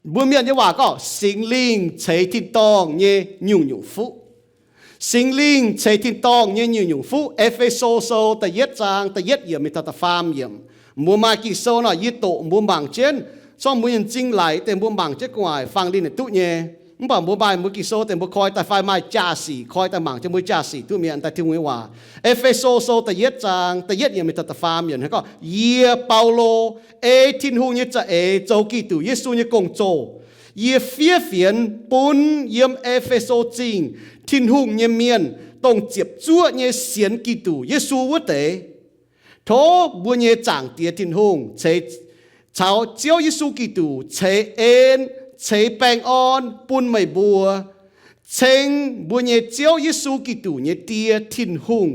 Mbuo Mienh nyei waac gorngv Singx Lingh ceix tin-dorngh nyei nyungc-nyungc fuqv. Singx Lingh ceix tin-dorngh nyei nyungc-nyungc fuqv. E^fe^so Sou da'yietv zaang da'yietv yiemc mingh taux da'faam yiemc. Mbuo maaih Ging-Sou nor, yie doqc mbuo mangc jienv, corng mbuo nyei m'zing laic deix mbuo mangc jienv gu'nguaaic fang linh naaic duqv nyei. Mv baac mbuo maaih mbuo Ging-Sou deix mbuo koi daaih fai maaih jaa-sic koi daaih mangc jienv mbuo jaa-sic duqv mi'aqv daaih Tin-Hungh nyei waac. E^fe^so Sou da'yietv zaang da'yietv yiemc mingh taux da'faam yiemc gorngv, Yie, Baulo, ei Tin-Hungh nyei za'eix zoux Giduc Yesu nyei gong-zoh. Yie fiev fienx bun yiem E^fe^so Zingh Tin-Hungh nyei mienh, dongh ziepc zuoqv nyei sienx Giduc Yesu wuov deix. Tov mbuo nyei Zaangc Diex Tin-Hungh ceix, caux Ziouv Yesu Giduc ceix en, ceix baengh orn bun meih mbuo. Ceng mbuo nyei Ziouv Yesu Giduc nyei Die, Tin-Hungh.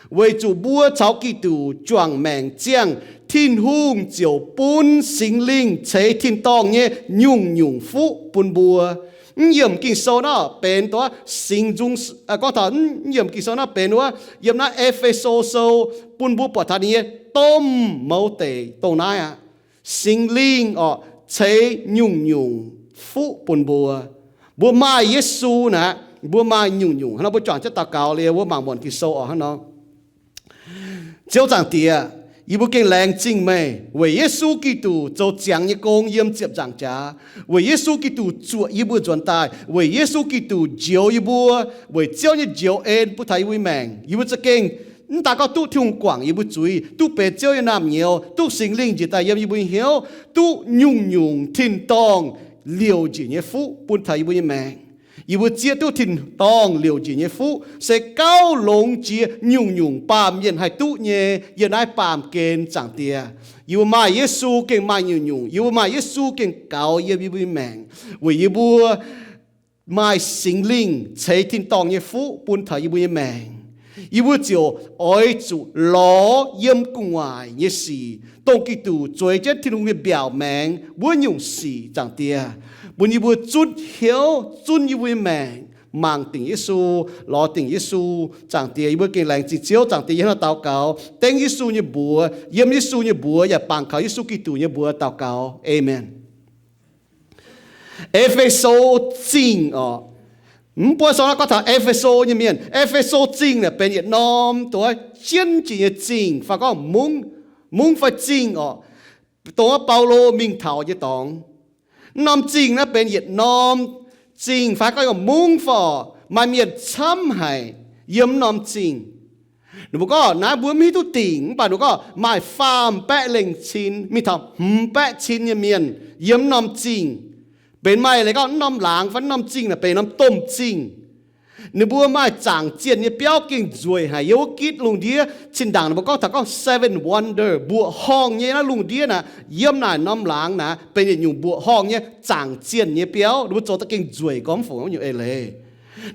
Weic zuqc mbuo caux Giduc juangc maengc ziangh, Tin-Hungh ziouc bun Singx Lingh ceix tin-dorngh nyei nyungc-nyungc fuqv bun mbuo. Mv yiemc Ging-Sou naaiv benx duqv Singx Nzung, gorngv taux mv yiemc Ging-Sou naaiv benx wuov, yiem naaiv E^fe^so Sou bun mbuo buatc taux ninh nyei domh mouz deic dongh naaiv aqv. Singx Lingh orqc, ceix nyungc-nyungc fuqv bun mbuo. Mbuo maaih Yesu naaic, mbuo maaih nyungc-nyungc. Hnangv nor mbuo juangc jienv daux gaux liuz, mbuo mangc muonc Ging-Sou oc. Hnangv nor, Ziouv Zaangc Diex, yie mbuo gengh laengz zingh meih weic Yesu Giduc zoux ziangx nyei gong yiem ziepc nzaangc jaax, weic Yesu Giduc zuoqc yie mbuo nzuonx daaih, weic Yesu Giduc njoux yie mbuo, weic Ziouv nyei njoux en bun taux yie mbuo maengc. Yie mbuo za'gengh mv daaih gorngv duqv Tin-Hungh guangc yie mbuo zuiz, duqv benx Ziouv nyei naamh nyouz, duqv Singx Lingh njiec daaih yiem yie mbuo nyei hnyouv, duqv nyungc-nyungc tin-dorngh liouc njiec nyei fuqv bun taux yie mbuo nyei maengc. Yie mbuo zieqv duqv tin-dorngh liouc njiec nyei fuqv se gauh longx jiex nyungc-nyungc baamh mienh haih duqv nyei yiem naaiv baamh gen, Zaangc Diex. Yie mbuo maaih Yesu gengh maaih nyungc-nyungc. Yie mbuo maaih Yesu gengh gaux yiem yie mbuo nyei maengc, weic yie mbuo maaih Singx Lingh ceix tin-dorngh nyei fuqv bun taux yie mbuo nyei maengc. Yie mbuo ziouc oix zuqc lorz yiem gu'nguaaic nyei sic, dongh Giduc zueiz jienv Tin-Hungh nyei mbiaauc maengx wuov nyungc sic, Zaangc Diex, bun yie mbuo zunv hnyouv, zunv yie mbuo nyei maengc mangc dingc Yesu, lorz dingc Yesu, Zaangc Diex. Yie mbuo gengh laengz zingh Ziouv, Zaangc Diex, yie hnangv naaiv daux gaux dengv Yesu nyei mbuox, yiem Yesu nyei mbuox yaac bangc kaux Yesu Giduc nyei mbuox daux gaux. Aamen. E^fe^so Zingh orqc. Mv buonv sou naaiv gorngv taux E^fe^so nyei mienh. E^fe^so Zingh naaic benx yietc norm dongh jienv jiex nyei zingh fai gorngv mungv, mungv fai zingh orqc, dongh wuov Baulo mingh taux nyei dorngx. Mv norm zingh naaiv benx yietc norm zingh fai gorngv mungv fai orqc, maaih mienh camv haic yiem mv norm zingh. Ninh mbuo gorngv naaiv mbuo mv hiuv duqv dingc, mv baac ninh mbuo gorngv maaih faam baeqv lengh cin mingh taux hmz baeqv cin nyei mienh yiem mv norm zingh. Benx maaih leiz gorngv mv norm laangz fai mv norm zingh naaic benx norm domh zingh. Ninh mbuo maaih zaangc zienh nyei biauv gengh nzueic haic yiem wuov gitv lungh ndiev. Zinh ndaangc ninh mbuo gorngv taux gorngv Seven Wonder, mbuoqc horngh nyei naaiv lungh ndiev naaic, yiem naaic norm laangz naaic benx yietc nyungc mbuoqc horngh nyei zaangc zienh nyei biauv. Ninh mbuo zoux daaih gengh nzueic gormx fungc wuov nyungc eix leiz.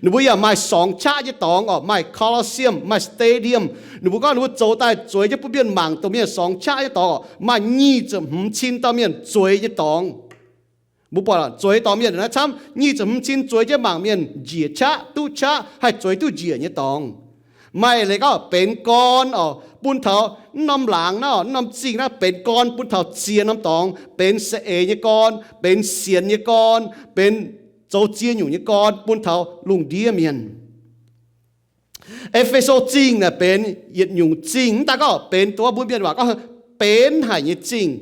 Ninh mbuo yaac maaih sorngx qaqv nyei dorngx orqc, maaih Colosseum, maaih stadium. Ninh mbuo gorngv ninh mbuo zoux daaih zueiz jienv bun mienh mangc, dongh mienh sorngx qaqv nyei dorngx orqc, maaih nyic ziepc hmz cin dauh mienh zueiz nyei dorngx. Mbuo buatc zueiz dorngx mienh naaiv camv nyic ziepc hmz cin zueiz jienv mangc mienh njiec qaqv duqv qaqv haih zueiz duqv njiec nyei dorngx. Maaih leiz gorngv benx gorn orqc, bun taux mv norm laangz naaiv orqc, mv norm zingh naaiv benx gorn bun taux ziex norm dorngx, benx saeng-eix nyei gorn, benx sienx nyei gorn, benx zoux ziex nyungc nyei gorn bun taux lungh ndiev mienh. E^fe^so Zingh naaic benx yietc nyungc zingh, mv daaih gorngv benx dongh mbuo mienh waac gorngv benx haic nyei zingh.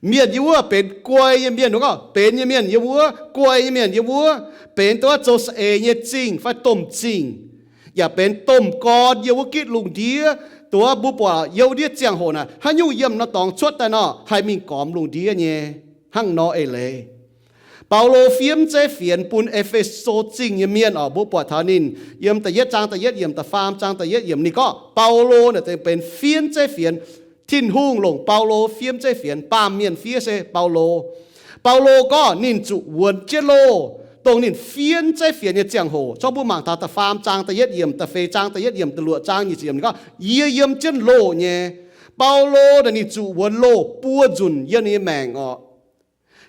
Mienh yiem wuov benx guai nyei mienh, gorngv benx nyei mienh yiem wuov, guai nyei mienh yiem wuov, benx dongh zoux saeng-eix nyei zingh fai domh zingh, yaac benx domh gorn yiem wuov gitv lungh ndiev. Dongh mbuo buatc yiem wuov ndiev ziangh hoc naaic, haaix nyungc yiem norm dorngx cuotv daaih nor, haih mingh gormx lungh ndiev nyei. Hnangv nor eix leiz, Baulo fiev zeiv fienx bun E^fe^so Zingh nyei mienh orqc, mbuo buatc taux ninh yiem da'yietv zaang da'yietv yiemc, da'faam zaang da'yietv yiemc, ninh gorngv Baulo naaic benx fiev zeiv fienx. Tin-Hungh longc Baulo fiev zeiv fienx, baamh mienh fiev se Baulo. Baulo gorngv ninh zuqc wuonx jienv loh. Dongh ninh fiev zeiv fienx nyei ziangh hoc, corc mbuo mangc taux da'faam zaang da'yietv yiemc, da'feix zaang da'yietv yiemc, da'luoqc zaang nyic ziepc yiemc, ninh gorngv, Yie yiem jienv loh nyei. Baulo naaic ninh zuqc wuonx loh buo nzunc yiem ninh nyei maengc orqc.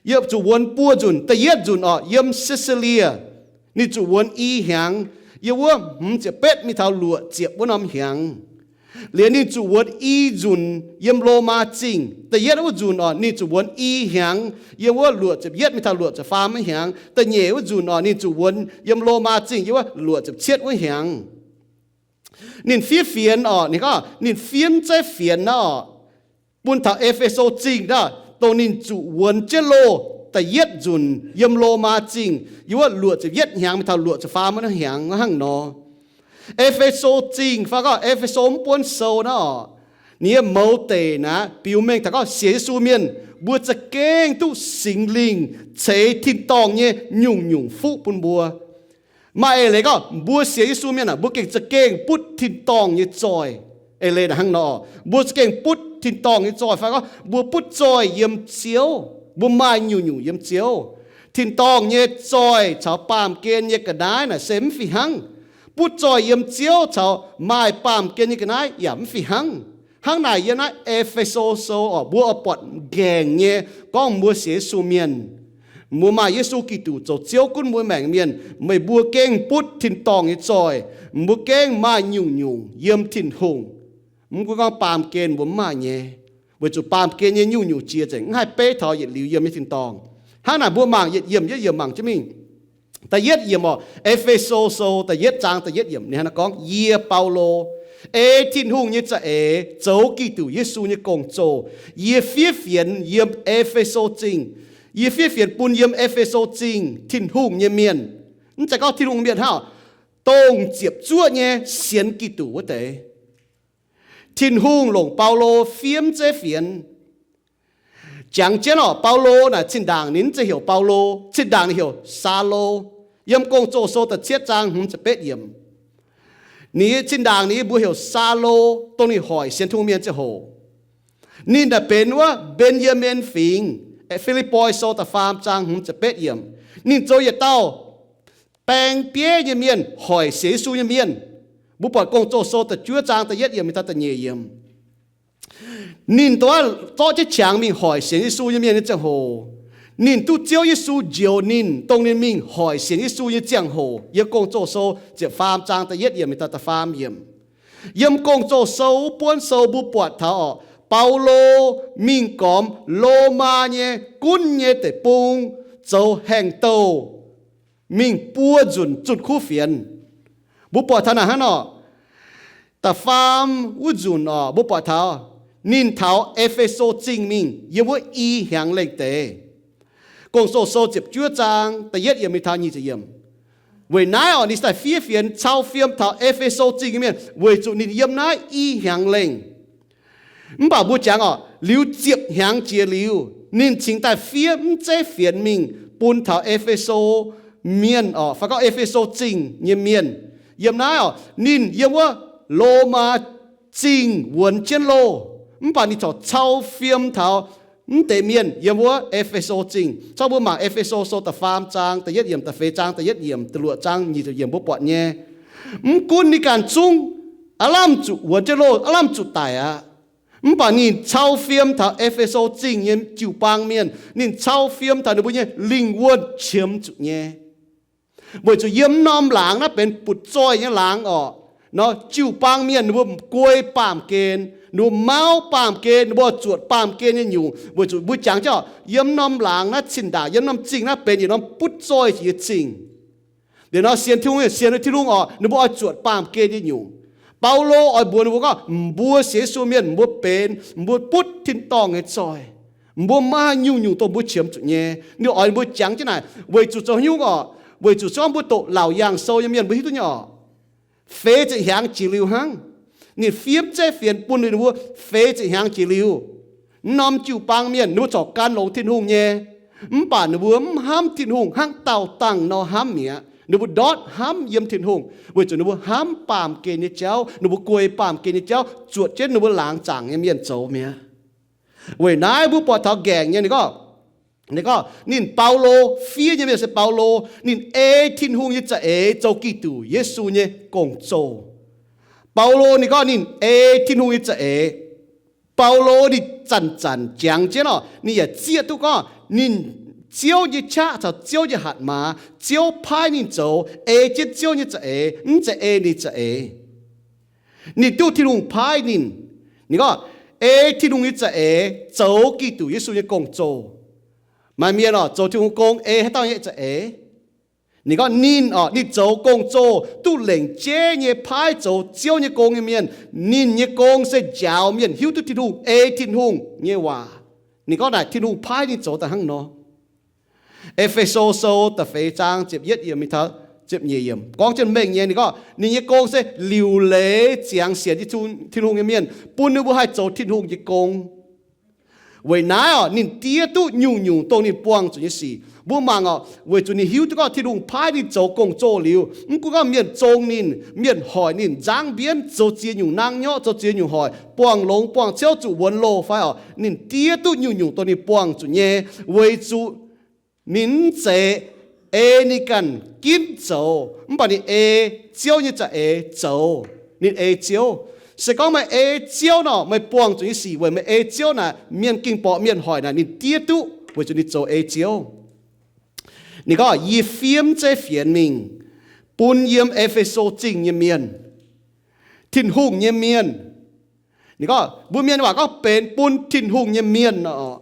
Yiem zuqc wuonx buo nzunc. Da'yietv nzunc orqc, yiem Sisilie, ninh zuqc wuonx i hnyangx. Yiem wuov hmz ziepc betv mingh taux luoqc ziepc wuov norm hnyangx. Liuz ninh zuqc wuonx i nzunc yiem Lomaa Zingh. Da'yietv wuov nzunc oc, ninh zuqc wuonx i hnyangx, yiem wuov luoqc ziepc yietv mingh taux luoqc ziepc faam wuov hnyangx. Da'nyeic wuov nzunc oc, ninh zuqc wuonx yiem Lomaa Zingh yiem wuov luoqc ziepc cietv wuov hnyangx. Ninh fiev fienx oc, ninh gorngv ninh fiev zeiv fienx naaiv oc, bun taux E^fe^so Zingh naaiv, dongh ninh zuqc wuonx jienv loh da'yietv nzunc yiem Lomaa Zingh yiem wuov luoqc ziepc yietv hnyangx mingh taux luoqc ziepc faam wuov hnyangx hnangv nor. E^fe^so Zingh fai gorngv E^fe^so mv buonv sou naaiv oc, ninh nyei mouz deic naaiv biux mengh taux gorngv sienx Yesu mienh, mbuo za'gengh duqv Singx Lingh ceix tin-dorngh nyei nyungc-nyungc fuqv bun mbuo. Maaih eix leiz gorngv mbuo sienx Yesu mienh aah, mbuo gengh za'gengh butv tin-dorngh nyei zoih. Eix leiz naaic hnangv nor, mbuo za'gengh butv tin-dorngh nyei zoih fai gorngv mbuo butv zoih yiem Ziouv, mbuo maaih nyungc-nyungc yiem Ziouv. Tin-dorngh nyei zoih caux baamh gen nyei ga'naaiv naaic se mv fih hnangv. Butv zoih yiem Ziouv caux maaih baamh gen nyei ga'naaiv yaac mv fih hnangv. Hnangv naaic yiem naaiv E^fe^so Sou oc, mbuo oix buatc nqaengc nyei gorngv mbuo sienx Yesu mienh, mbuo maaih Yesu Giduc zoux Ziouv gunv mbuo maengc mienh, meih mbuo gengh butv tin-dorngh nyei zoih, mbuo gengh maaih nyungc-nyungc yiem Tin-Hungh. Mv gunv gorngv baamh gen mbuo mv maaih nyei, weic zuqc baamh gen nyei nyungc-nyungc jiex nzengc, mv haih beiv taux yietc liuz yiem nyei tin-dorngh. Hnangv naaic mbuo mangc yietc yiemc yietc yiemc mangc jienv mingh. Da'yietv yiemc oc, E^fe^so Sou da'yietv zaang da'yietv yiemc ninh hnangv naaiv gorngv, Yie, Baulo, ei Tin-Hungh nyei za'eix zoux Giduc Yesu nyei gong-zoh, yie fiev fienx yiem E^fe^so Zingh. Yie fiev fienx bun yiem E^fe^so Zingh Tin-Hungh nyei mienh. Mv zeiz gorngv Tin-Hungh mienh hnangv, dongh ziepc zuoqv nyei sienx Giduc wuov deix. Tin-Hungh longc Baulo fiev mv zeiv fienx. Jangx jienv oc, Baulo naaic zinh ndaangc ninh mv zeiz heuc Baulo, zinh ndaangc ninh heuc Saulo. Yiem Gong-Zoh Sou da'cietv zaang hmz ziepc betv yiemc, ninh zinh ndaangc ninh mbuox heuc Saulo, dongh ninh hoic sienx Tin-Hungh mienh ziangh hoc. Ninh naaic benx wuov Mben^yaa^min Fingx, Fi^lipv^poi Sou da'faam zaang hmz ziepc betv yiemc. Ninh zoux yietc dauh baeng bieiv nyei mienh, hoic sienx Yesu nyei mienh. Mbuo buatc Gong-Zoh Sou da'juov zaang da'yietv yiemc mingh taux da'nyeic yiemc. Ninh dongh wuov zorqv jienv qangx mingh hoic sienx Yesu nyei mienh nyei ziangh hoc, ninh duqv Ziouv Yesu njoux ninh, dongh ninh mingh hoic sienx Yesu nyei ziangh hoc. Yiem Gong-Zoh Sou ziepc faam zaang da'yietv yiemc mingh taux da'faam yiemc. Yiem Gong-Zoh Sou wuov buonv sou mbuo buatc taux oc, Baulo mingh gormx Lomaa nyei gunv nyei deic-bung zoux haengh douh mingh buo nzunc zunh kuv fienx. Mbuo buatc taux naaic hnangv nor, da'faam wuov nzunc oc, mbuo buatc taux ninh taux E^fe^so Zingh mingh yiem wuov i hnyangx lengh deix. Gong-Zoh Sou ziepc juov zaang da'yietv yiemc mingh taux nyic ziepc yiemc. Weic naaiv oc, ninh daaih fiev fienx cau fiem taux E^fe^so Zingh nyei mienh weic zuqc ninh yiem naaiv i hnyangx lengh. Mv baac mbuo jangx oc, liuz ziepc hnyangx jiex liuz, ninh cingx daaih fiev mv zeiv fienx mingh bun taux E^fe^so mienh oc, fai gorngv E^fe^so Zingh nyei mienh. Yiem naaiv oc, ninh yiem wuov Lomaa Zingh wuonx jienv loh, mv baac ninh corc cau fiem taux mv deix mienh yiem wuov E^fe^so Zingh. Cov mbuo mangc E^fe^so Sou da'faam zaang da'yietv yiemc, da'feix zaang da'yietv yiemc, da'luoqc zaang nyic ziepc yiemc, mbuo buatc nyei. Mv gunv ninh ganh zungv aav lamh zuqc wuonx jienv loh, aav lamh zuqc daic aqv, mv baac ninh cau fiem taux E^fe^so Zingh nyei jiu-baang mienh. Ninh cau fiem taux ninh mbuo nyei lingh wuonh qiemx zuqc nyei. Weic zuqc yiem norm laangz naaiv benx butv-zoih nyei laangz oc. Nor jiu-baang mienh ninh mbuo guei baamh gen, ninh mbuo mauv baamh gen, ninh mbuo zuotc baamh gen nyei nyungc. Weic zuqc mbuo jangx jienv oc, yiem norm laangz naaiv zinh ndaangc, yiem norm zingh naaiv benx yietc norm butv-zoih nyei zingh. Liuz nor sienx Tin-Hungh, sienx Tin-Hungh oc, ninh mbuo oix zuotc baamh gen nyei nyungc. Baulo oix mbuox ninh mbuo gorngv, mbuo sienx Yesu mienh mbuo benx, mbuo butv tin-dorngh nyei zoih. Mbuo maaih nyungc-nyungc dongh mbuo qiemx zuqc nyei. Ninh oix mbuo jangx jienv naaic weic zuqc zoux nyungc oc, weic zuqc se gorngv mbuo doqc Laauc Yaangh Sou nyei mienh mbuo hiuv duqv nyei oc. Feix ziepc hnyangx jiex liuz hnangv, ninh fiev zeiv fienx bun ninh mbuo feix ziepc hnyangx jiex liuz. Mv norm jiu-baang mienh ninh mbuo corc gan longx Tin-Hungh nyei, mv baac ninh mbuo mv hnamv Tin-Hungh hnangv daauh dangh nor hnamv mi'aqv. Ninh mbuo ndortv hnamv yiem Tin-Hungh weic zuqc ninh mbuo hnamv baamh gen nyei jauv, ninh mbuo guei baamh gen nyei jauv, zuotc jienv ninh mbuo laangz zaangc nyei mienh zoux mi'aqv. Weic naaiv mbuo buatc taux nqaengc nyei ninh gorngv, ninh gorngv ninh Baulo, fiev nyei mienh se Baulo, ninh ei Tin-Hungh nyei za'eix zoux Giduc Yesu nyei gong-zoh. Baulo ninh gorngv ninh ei Tin-Hungh nyei za'eix. Baulo ninh zanc-zanc jangx jienv oc, ninh yaac zieqv duqv gorngv ninh Ziouv nyei qaqv caux Ziouv nyei hatc maaz, Ziouv paaiv ninh zoux, ei jienv Ziouv nyei za'eix, mv zeiz ei ninh za'eix. Ninh duqv Tin-Hungh paaiv ninh. Ninh gorngv, ei Tin-Hungh nyei za'eix zoux Giduc Yesu nyei gong-zoh. Maaih mienh oc, zoux Tin-Hungh gong ei haaix dauh nyei za'eix? Ninh gorngv ninh oc, ninh zoux gong-zoh duqv lengc jeiv nyei paaiv zoux Ziouv nyei gong nyei mienh. Ninh nyei gong se njaaux mienh hiuv duqv Tin-Hungh, ei Tin-Hungh nyei waac. Ninh gorngv naaic Tin-Hungh paaiv ninh zoux daaih hnangv nor. E^fe^so Sou da'feix zaang ziepc yietv yiemc mingh taux ziepc nyeic yiemc gorngv jienv mengh nyei. Ninh gorngv ninh nyei gong se liuc leiz ziangx sienx Tin-Hungh nyei mienh, bun ninh mbuo haih zoux Tin-Hungh nyei gong. Weic naaiv oc, ninh diev duqv nyungc-nyungc dongh ninh buangh zuqc nyei sic. Mbuo mangc oc, weic zuqc ninh hiuv duqv gorngv Tin-Hungh paaiv ninh zoux gong-zoh liuz, mv gunv gorngv mienh zong ninh, mienh hoic ninh, nzangv mbienv, zoux ziex nyungc nangv nyorqv, zoux ziex nyungc hoic, buangh longx, buangh ciouv, zuqc wuonx loh fai oc, ninh diev duqv nyungc-nyungc dongh ninh buangh zuqc nyei, weic zuqc ninh mv zeiz ei ninh ganh ginv zoux, mv baac ninh ei Ziouv nyei za'eix zoux. Ninh ei Ziouv. Se gorngv meih ei Ziouv nor, meih buangh zuqc nyei sic weic meih ei Ziouv naaic, mienh ging borqc, mienh hoic naaic, ninh diev duqv weic zuqc ninh zoux ei Ziouv. Ninh gorngv, yie fiev zeiv fienx mingh bun yiem E^fe^so Zingh nyei mienh, Tin-Hungh nyei mienh. Ninh gorngv mbuo mienh waac gorngv benx bun Tin-Hungh nyei mienh oc.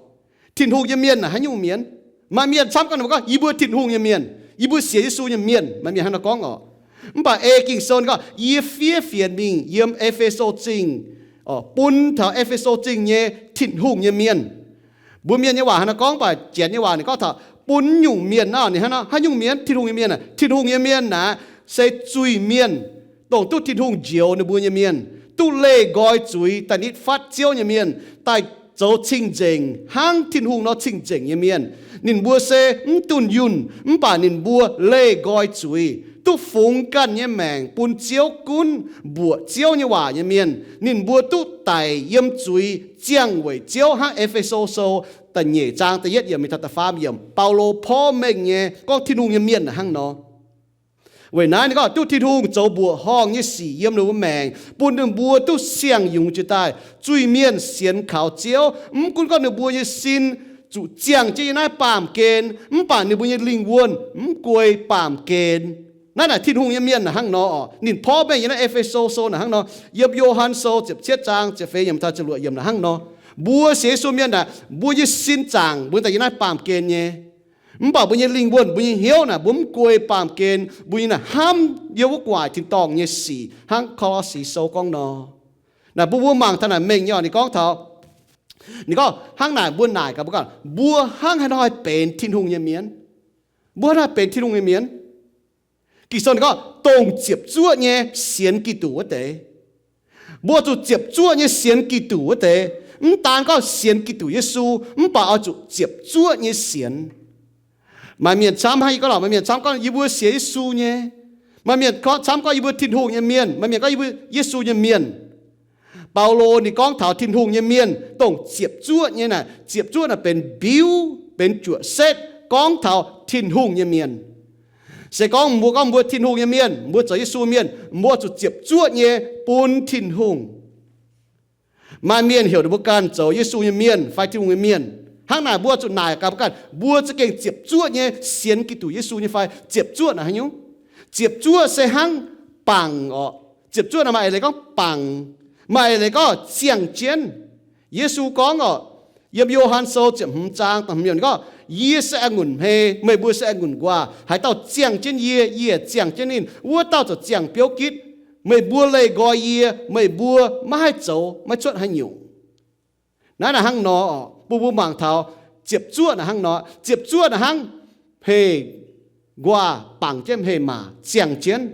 Tin-Hungh nyei mienh naaic haaix nyungc mienh? Maaih mienh camv gorngv ninh mbuo gorngv, yie mbuo Tin-Hungh nyei mienh, yie mbuo sienx Yesu nyei mienh. Maaih mienh hnangv nor gorngv oc. Mv baac ei Ging-Sou ninh gorngv, yie fiev fienx mingh yiem E^fe^so Zingh, bun taux E^fe^so Zingh nyei Tin-Hungh nyei mienh. Mbuo mienh nyei waac hnangv nor gorngv, mv baac Janx nyei waac ninh gorngv taux bun nyungc mienh naaiv, ninh hnangv nor, haaix nyungc mienh? Tin-Hungh nyei mienh aac. Tin-Hungh nyei mienh naaic se zuiz-mienh, dongh duqv Tin-Hungh njoux ninh mbuo nyei mienh, duqv leih nqoi zuiz daaih nitv fatv Ziouv nyei mienh, daaih zoux cing-nzengc hnangv Tin-Hungh nor cing-nzengc nyei mienh. Ninh mbuo se mv dunh yunh, mv baac ninh mbuo leih nqoi zuiz, duqv fungx ganh nyei maengc bun Ziouv gunv, mbuoqc Ziouv nyei waac nyei mienh. Ninh mbuo duqv daic yiem zuiz ziangh weic Ziouv hnangv E^fe^so Sou da'nyeic zaang da'yietv yiemc mingh taux da'faam yiemc, Baulo porv mengh nyei gorngv Tin-Hungh nyei mienh naaic hnangv nor. Weic naaiv ninh gorngv duqv Tin-Hungh zoux mbuoqc horngh nyei sic yiem ninh mbuo maengc, bun ninh mbuo duqv siang-yungz jiex daaih. Zuiz-mienh sienx kaux Ziouv, mv gunv gorngv ninh mbuo nyei sin zuqc ziangh jienv yiem naaiv baamh gen, mv baac ninh mbuo nyei lingh wuonh mv guei baamh gen. Naaiv naaic Tin-Hungh nyei mienh naaic hnangv nor oc. Ninh porv mengh yiem naaiv E^fe^so Sou naaic hnangv nor. Yiem Yo^han Sou ziepc cietv zaang ziepc feix yiemc taux ziepc luoqc yiemc naaic hnangv nor. Mbuo sienx Yesu mienh naaic, mbuo nyei sin zaangc, mbuo daaih yiem naaiv baamh gen nyei. Mv baac mbuo nyei lingh wuonh, mbuo nyei hnyouv naaic, mbuo mv guei baamh gen, mbuo nyei naaic hnamv yiem wuov gu'nguaaic tin-dorngh nyei sic, hnangv Ko^lo^si Sou gorngv nor. Naaic bun mbuo mangc taux naaic mengh nyei oc. Ninh gorngv taux, ninh gorngv hnangv naaic mbuo naaic gaax mbuo gorngv, mbuo hnangv haaix nor haih benx Tin-Hungh nyei mienh? Mbuo hnangv haaix benx Tin-Hungh nyei mienh? Ging-Sou ninh gorngv, dongh ziepc zuoqv nyei sienx Giduc wuov deix. Mbuo zuqc ziepc zuoqv nyei sienx Giduc wuov deix. Mv daan gorngv sienx Giduc Yesu, mv baac oix zuqc ziepc zuoqv nyei sienx. Maaih mienh camv hnangv yie gorngv lorqc, maaih mienh camv gorngv yie mbuo sienx Yesu nyei. Maaih mienh camv gorngv yie mbuo Tin-Hungh nyei mienh. Maaih mienh gorngv yie mbuo Yesu nyei mienh. Baulo ninh gorngv taux Tin-Hungh nyei mienh dongh ziepc zuoqv nyei naaic. Ziepc zuoqv naaic benx mbiuv, benx juoqc setv gorngv taux Tin-Hungh nyei mienh. Se gorngv mbuo gorngv mbuo Tin-Hungh nyei mienh, mbuo zoux Yesu mienh, mbuo zuqc ziepc zuoqv nyei bun Tin-Hungh. Maaih mienh heuc ninh mbuo ganh zoux Yesu nyei mienh fai Tin-Hungh nyei mienh. Hnangv naaic mbuo zuqc naaic gaax mbuo ganh, mbuo za'gengh ziepc zuoqv nyei sienx Giduc Yesu nyei fai? Ziepc zuoqv naaic haaix nyungc? Ziepc zuoqv se hnangv bangc oc. Ziepc zuoqv naaic maaih eix leiz gorngv bangc, maaih eix leiz gorngv ziangh jienv. Yesu gorngv oc, yiem Yo^han Sou ziepc hmz zaang da'hmz yiemc gorngv, yie se a'ngunc hmei, meih mbuo se a'ngunc nquaah. Haaix dauh ziangh jienv yie, yie ziangh jienv ninh, wuov dauh ziouc ziangh biouv gitv. Meih mbuo leih nqoi yie, meih mbuo maiv haih zoux maiv cuotv haaix nyungc. Naaiv naaic hnangv nor oc, bun mbuo mangc taux ziepc zuoqv naaic hnangv nor. Ziepc zuoqv naaic hnangv hmei nquaah bangc jienv hmei maac ziangh jienv.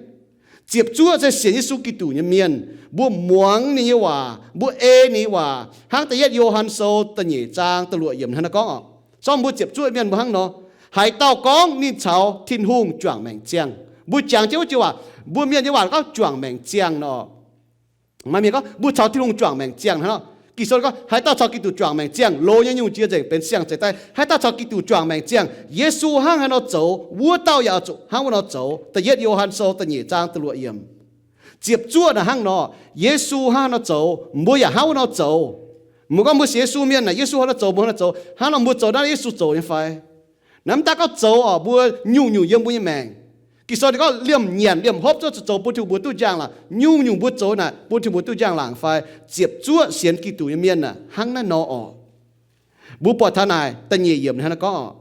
Ziepc zuoqv se sienx Yesu Giduc nyei mienh, mbuo muangx ninh nyei waac, mbuo ei ninh nyei waac, hnangv da'yietv Yo^han Sou da'nyeic zaang da'luoqc yiemc hnangv naaiv gorngv oc. Sorng mbuo ziepc zuoqv mienh mbuo hnangv nor. Haaix dauh gorngv ninh caux Tin-Hungh juangc maengc ziangh. Mbuo jangx jienv wuov joux waac, mbuo mienh nyei waac gorngv juangc maengc ziangh nor. Maaih mienh gorngv mbuo caux Tin-Hungh juangc maengc ziangh hnangv nor. Ging-Sou gorngv haaix dauh caux Giduc juangc maengc ziangh, loz nyei nyungc jiex nzengc benx siang-zeix daaih. Haaix dauh caux Giduc juangc maengc ziangh, Yesu hnangv haaix nor zoux, wuov dauh yaac oix zuqc hnangv wuov nor zoux. Da'yietv Yo^han Sou da'nyeic zaang da'luoqc yiemc. Ziepc zuoqv naaic hnangv nor, Yesu hnangv haaix nor zoux, mbuo yaac hnangv wuov nor zoux. Mbuo gorngv mbuo sienx Yesu mienh naaic, Yesu hnangv nor zoux, mbuo hnangv nor zoux, hnangv nor mbuo zoux naaiv Yesu zoux nyei fai? Naaiv mv daaih gorngv zoux oc, mbuo nyungc-nyungc yiem mbuo nyei maengc. Ging-Sou ninh gorngv liemh nyanc liemh hopv zuqc zoux bun Tin-Hungh mbuo duqv njang-laangc. Nyungc-nyungc mbuo zoux naaic bun Tin-Hungh mbuo duqv njang-laangc fai? Ziepc zuoqv sienx Giduc nyei mienh aah, hnangv naaiv nor orqc. Mbuo buatc taux naaic da'nyeic yiemc hnangv naaiv gorngv orqc.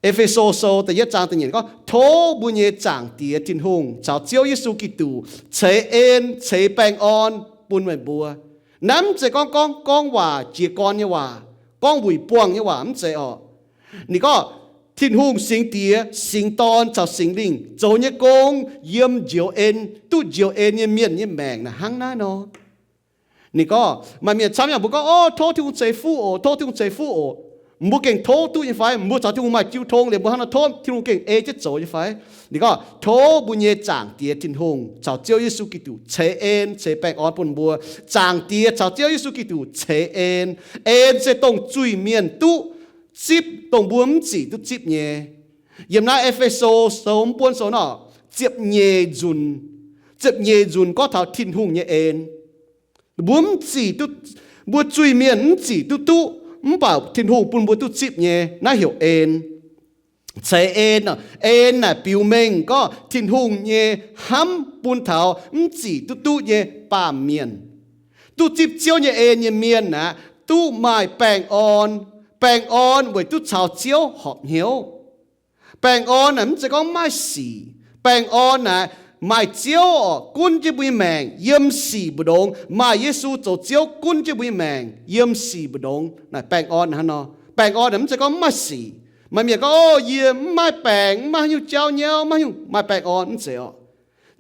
E^fe^so Sou da'yietv zaang da'nyeic gorngv, Tov mbuo nyei Zaangc Diex Tin-Hungh caux Ziouv Yesu Giduc ceix en ceix baengh orn bun meih mbuo. Naaiv mv zeiz gorngv gorngv gorngv waac jiez gorn nyei waac, gorngv wuic buangh nyei waac, mv zeiz orqc. Ninh gorngv Tin-Hungh Singx Diex, Singx Dorn caux Singx Lingh zoux nyei gong yiem njoux en, duqv njoux en nyei mienh nyei maengc naaic hnangv naaiv nor. Ninh gorngv maaih mienh camv yangh mbuo gorngv, Ov, tov Tin-Hungh ceix fuqv oc, tov Tin-Hungh ceix fuqv oc. Mbuo gengh tov duqv nyei fai? Mbuo caux Tin-Hungh maaih jiu tong liuz, mbuo hnangv nor tov Tin-Hungh gengh ei jienv zoux nyei fai? Ninh gorngv tov mbuo nyei Zaangc Diex Tin-Hungh caux Ziouv Yesu Giduc ceix en ceix baengh orn bun mbuo. Zaangc Diex caux Ziouv Yesu Giduc ceix en. En se dongh zuiz-mienh duqv zipv, dongh mbuo mv zic duqv zipv nyei. Yiem naaiv E^fe^so Sou mv buonv sou nor, ziepc nyeic nzunc, ziepc nyeic nzunc gorngv taux Tin-Hungh nyei en. Mbuo mv zic duqv, mbuo zuiz-mienh mv zic duqv duqv, mv baac Tin-Hungh bun mbuo duqv zipv nyei, naaiv heuc en. Ceix en, en naaic biux mengh gorngv Tin-Hungh nyei hnamv bun taux mv zic duqv duqv nyei baamh mienh. Duqv zipv Ziouv nyei en nyei mienh aeqv, duqv maaih baengh orn. Baengh orn weic duqv caux Ziouv horpc hnyouv. Baengh orn naaic mv zeiz gorngv maiv sic. Baengh orn naaic maaih Ziouv orqc gunv jienv mbuo nyei maengc yiem sic mbu'ndongx, maaih Yesu zoux Ziouv gunv jienv mbuo nyei maengc yiem sic mbu'ndongx. Naaic baengh orn hnangv nor. Baengh orn naaic mv zeiz gorngv mv maaih sic. Maaih mienh gorngv, Ov, yie mv maaih baengc, mv maaih haaix nyungc jauv nyauv, mv maaih haaix nyungc maaih baengh orn. Mv zeiz orqc.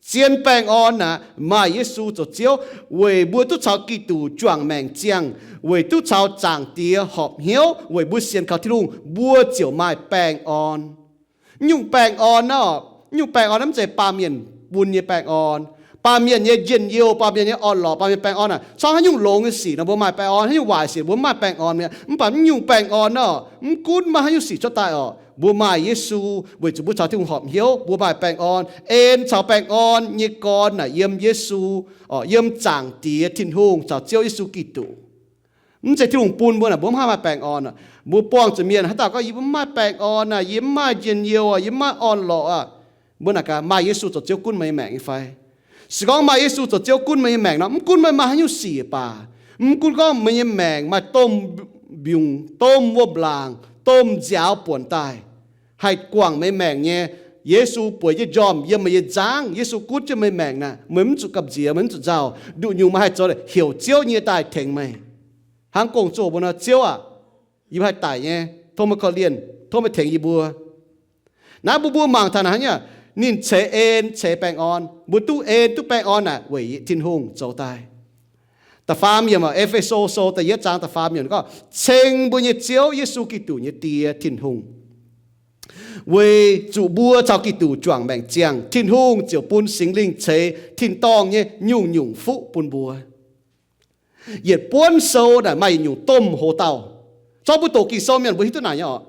Zien baengh orn naaic maaih Yesu zoux Ziouv weic mbuo duqv caux Giduc juangc maengc ziangh, weic duqv caux Zaangc Diex horpc hnyouv, weic mbuo sienx kaux Tin-Hungh, mbuo ziouc maaih baengh orn. Mv nyungc baengh orn naaiv orqc, mv nyungc baengh orn naaiv mv zeiz baamh mienh bun nyei baengh orn. Baamh mienh nyei njien-youh, baamh mienh nyei orn-lorqc, baamh mienh baengh orn naaic, corc haaix nyungc longx nyei sic nor mbuo maaih baengh orn, haaix nyungc waaic sic mbuo mv maaih baengh orn mi'aqv. Mv baac mv nyungc baengh orn naaiv orqc, mv gunv maaih haaix nyungc sic cuotv daaih orqc, mbuo maaih Yesu, weic zuqc mbuo caux Tin-Hungh horpc hnyouv, mbuo maaih baengh orn. En caux baengh orn nyei gorn naaic yiem Yesu, orqc, yiem Zaangc Diex Tin-Hungh caux Ziouv Yesu Giduc. Mv zeiz Tin-Hungh bun mbuo naaic, mbuo mv haih maaih baengh orn aqv. Mbuo buangh zuqc mienh haaix dauh gorngv, Yie mv maaih baengh orn aqv, yie mv maaih njien-youh aqv, yie mv maaih orn-lorqc aqv. Mbuo naaic gaax, Maaih Yesu zoux Ziouv gunv meih nyei maengc nyei fai? Se gorngv maaih Yesu zoux Ziouv gunv meih nyei maengc nor, mv gunv meih maaih haaix nyungc sic baac, mv gunv gorngv meih nyei maengc maaih domh mbiungc, domh wuom-laangc, domh nziaaux buonc daaih, haih guangc meih maengc nyei, Yesu bueix jienv njormh yiem meih nyei nzangv, Yesu gunv jienv meih maengc naaic, meih mv zuqc gamh nziex, meih mv zuqc nzauh. Nduqc nyungc meih haih zoux heuc Ziouv nyie daaih tengx meih. Hnangv Gong-Zoh mbuo nor, Ziouv aac, yie mbuo haih daic nyei, tov meih korv-lienh, tov meih tengx yie mbuo. Naaiv mbuo mbuo mangc taux naaic hnangv nyei, ninh ceix en ceix baengh orn. Mbuo duqv en duqv baengh orn naaic weic Tin-Hungh zoux daaih. Da'faam yiemc, E^fe^so Sou da'yietv zaang da'faam yiemc gorngv, ceng mbuo nyei Ziouv Yesu Giduc nyei Die, Tin-Hungh, weic zuqc mbuo caux Giduc juangc maengc ziangh, Tin-Hungh ziouc bun Singx Lingh ceix tin-dorngh nyei nyungc-nyungc fuqv bun mbuo. Yietc buonv sou naaic maaih yietc nyungc domh hlo dauh. Zorqv mbuo doqc Ging-Sou mienh mbuo hiuv duqv naaic nyei orqc.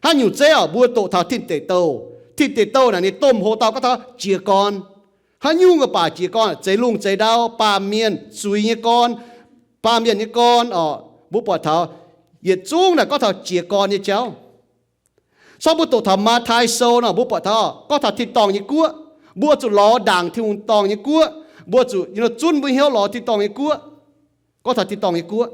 Haaix nyungc zeiv orqc, mbuo doqc taux Tin Deic Douh. Tin Deic Douh naaic ninh domh hlo dauh gorngv taux jiez gorn. Haaix nyungc baac jiez gorn, zeix lungh zeix ndau, baamh mienh, zuiz nyei gorn, baamh mienh nyei gorn orqc. Mbuo buatc taux yietc zungv naaic gorngv taux jiez gorn nyei jauv. Corc mbuo doqc taux Matv^taai Sou nor, mbuo buatc taux gorngv taux tin-dorngh nyei guoqv. Mbuo zuqc lorz ndaangc Tin-Hungh dorngh nyei guoqv. Mbuo zuqc zunv mbuo hnyouv lorz tin-dorngh nyei guoqv. Gorngv taux tin-dorngh nyei guoqv.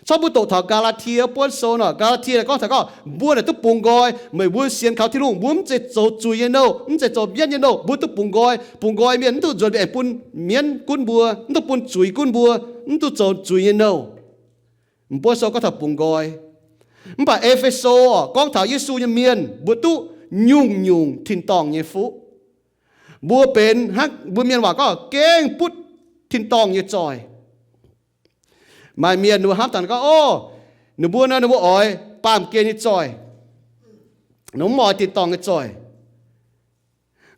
Corc mbuo doqc taux Gaa^laa^tie buonv sou nor, Gaa^laa^tie gorngv taux gorngv mbuo naaic duqv bungx nqoi. Meih mbuo sienx kaux Tin-Hungh, mbuo mv zeiz zoux zuiz nyei nouh, mv zeiz zoux mienv nyei nouh, mbuo duqv bungx nqoi. Bungx nqoi mienh mv duqv nzuonx mbiaengx bun mienv gunv mbuo, mv duqv bun zuiz gunv mbuo, mv duqv zoux zuiz nyei nouh. M'buonv sou gorngv taux bungx nqoi. Mv baac E^fe^so orqc, gorngv taux Yesu nyei mienh, mbuo duqv nyungc-nyungc tin-dorngh nyei fuqv. Mbuo benx hnangv mbuo mienh waac gorngv gengh butv tin-dorngh nyei zoih. Maaih mienh ninh mbuo hnamv daaih gorngv, Ov, ninh mbuo nor, ninh mbuo oix baamh gen nyei zoih. Ninh mbuo mv oix tin-dorngh nyei zoih.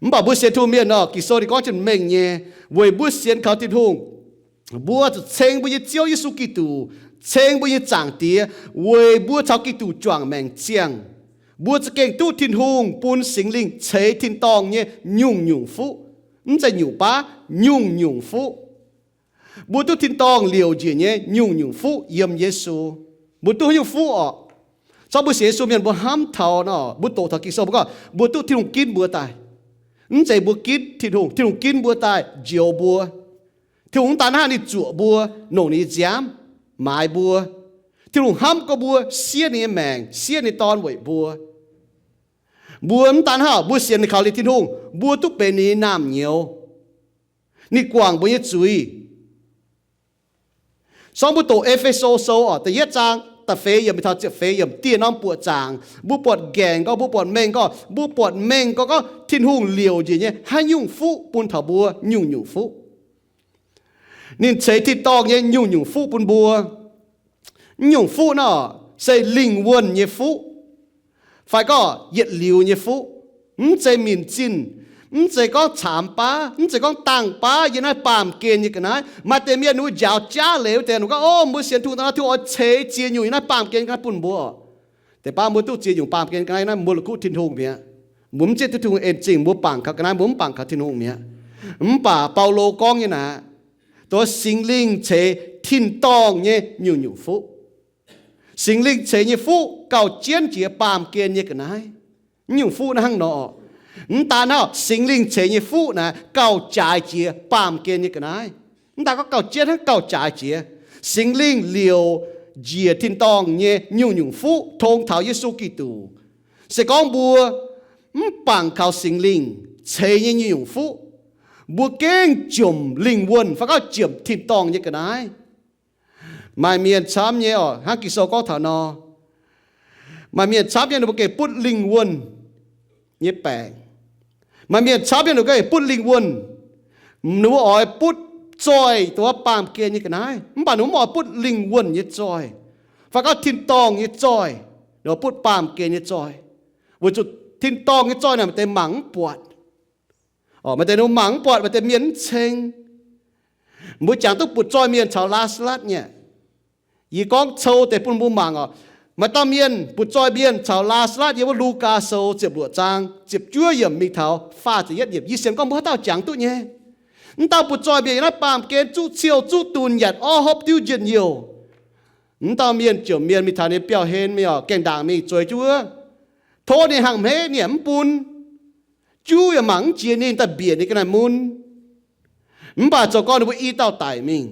Mv baac mbuo sienx Tin-Hungh mienh nor, Ging-Sou ninh gorngv jienv mengh nyei, weic mbuo sienx kaux Tin-Hungh, mbuo zuqc ceng mbuo nyei Ziouv Yesu Giduc, ceng mbuo nyei Zaangc Diex, weic mbuo caux Giduc juangc maengc ziangh. Mbuo za'gengh duqv Tin-Hungh bun Singx Lingh ceix tin-dorngh nyei nyungc-nyungc fuqv. Mv zeiz nyungc baav, nyungc-nyungc fuqv. Mbuo duqv tin-dorngh liouc njiec nyei nyungc-nyungc fuqv yiem Yesu. Mbuo duqv haaix nyungc fuqv orqc? Corc mbuo sienx Yesu mienh mbuo hnamv taux nor, mbuo doqc taux Ging-Sou mbuo gorngv mbuo duqv Tin-Hungh ginv mbuo daaih. Mv zeiz mbuo ginv Tin-Hungh. Tin-Hungh ginv mbuo daaih njoux mbuo. Tin-Hungh mv daan hnangv, ninh zuoqc mbuo, longc ninh nyei nziaamv maaiz mbuo. Tin-Hungh hnamv gorngv mbuo siev ninh nyei maengc, siev ninh nyei Dorn weic mbuo. Mbuo mv daan hnangv, mbuo sienx kaux liuz Tin-Hungh, mbuo duqv benx ninh nyei naamh nyouz. Ninh guangc mbuo nyei zuiz. Sorng mbuo doqc E^fe^so Sou oc, da'yietv zaang da'feix yiemc mingh taux ziepc feix yiemc, dieh norm buoqc zaangc. Mbuo buatc nqaengc gorngv, mbuo buatc mengh gorngv, mbuo buatc mengh gorngv, gorngv Tin-Hungh liouc njiec nyei haaix nyungc fuqv bun taux mbuo, nyungc-nyungc fuqv. Ninh ceix tin-dorngh nyei nyungc-nyungc fuqv bun mbuo. Nyungc fuqv naaiv se lingh wuonh nyei fuqv, fai gorngv yietc liuz nyei fuqv. Mv zeiz minc zinh, mv zeiz gorngv caamx baav, mv zeiz gorngv dangh baav yiem naaiv baamh gen nyei ga'naaiv. Maaih deix mienh ninh mbuo njaaux jaav leiz wuov deix, ninh gorngv, O, mbuo sienx Tin-Hungh daaih nor, Tin-Hungh oix ceix ziex nyungc yiem naaiv baamh gen ga'naaiv bun mbuo. Deix baav mbuo duqv ziex nyungc baamh gen ga'naaiv naaiv, mbuo la'kuqv Tin-Hungh mi'aqv. Mbuo mv zieqv duqv Tin-Hungh en zingh, mbuo bangc kaux ga'naaiv, mbuo mv bangc kaux Tin-Hungh mi'aqv. Mv baac Baulo gorngv nyei naaic, dongh Singx Lingh ceix tin-dorngh nyei nyungc-nyungc fuqv. Singx Lingh ceix nyei fuqv gauh jienv jiex baamh gen nyei ga'naaiv. Nyungc fuqv naaiv hnangv nor. Mv daan hnangv, Singx Lingh ceix nyei fuqv naaic gauh jaaix jiex baamh gen nyei ga'naaiv. Mv daan gorngv gauh jienv hnangv, gauh jaaix jiex. Singx Lingh liouc njiec tin-dorngh nyei nyungc-nyungc fuqv tong taux Yesu Giduc. Se gorngv mbuo mv bangc kaux Singx Lingh ceix nyei nyungc-nyungc fuqv, mbuo gengh jomc lingh wuonh fai gorngv jomc tin-dorngh nyei ga'naaiv. Maaih mienh camv nyei oc, hnangv Ging-Sou gorngv taux nor, maaih mienh camv nyei ninh mbuo gengh butv lingh wuonh nyei baengc. Maaih mienh camv nyei ninh mbuo gengh butv lingh wuonh. Ninh mbuo oix butv zoih dongh wuov baamh gen nyei ga'naaiv, mv baac ninh mbuo mv oix butv lingh wuonh nyei zoih, fai gorngv tin-dorngh nyei zoih. Ninh mbuo butv baamh gen nyei zoih, weic zuqc tin-dorngh nyei zoih naaic maaih deix mangc mv buatc. Maaih deix ninh mbuo mangc mv buatc, maaih deix mienh mv ceng. Mbuo jangx duqv butv zoih mienh caux Laa^saa^latv nyei. Yie gorngv cou deix bun mbuo mangc oc. Maaih dauh mienh butv zoih mienh caux Laa^saa^latv yiem wuov Lugaa Sou ziepc luoqc zaang ziepc juov yiemc mingh taux faah ziepc yietv yiemc. Yie sienx gorngv mbuo haaix dauh jangx duqv nyei. Mv dauh butv zoih mienh yiem naaiv baamh gen zuqv ciou zuqv dunh nyanc orv hopv diuv njien-youh. Mv dauh mienh jomc mienh mingh taux ninh biauv-hlen mingh oc, gaengh ndaangc mingh zueiz jienv wuov, tov ninh hnangv hmeiv ninh yaac mv bun. Juv yaac mangc mv jiex ninh, daaih mbiec ninh ga'naaiv mun. Mv baac zoux gorngv ninh mbuo i dauh daic mingh,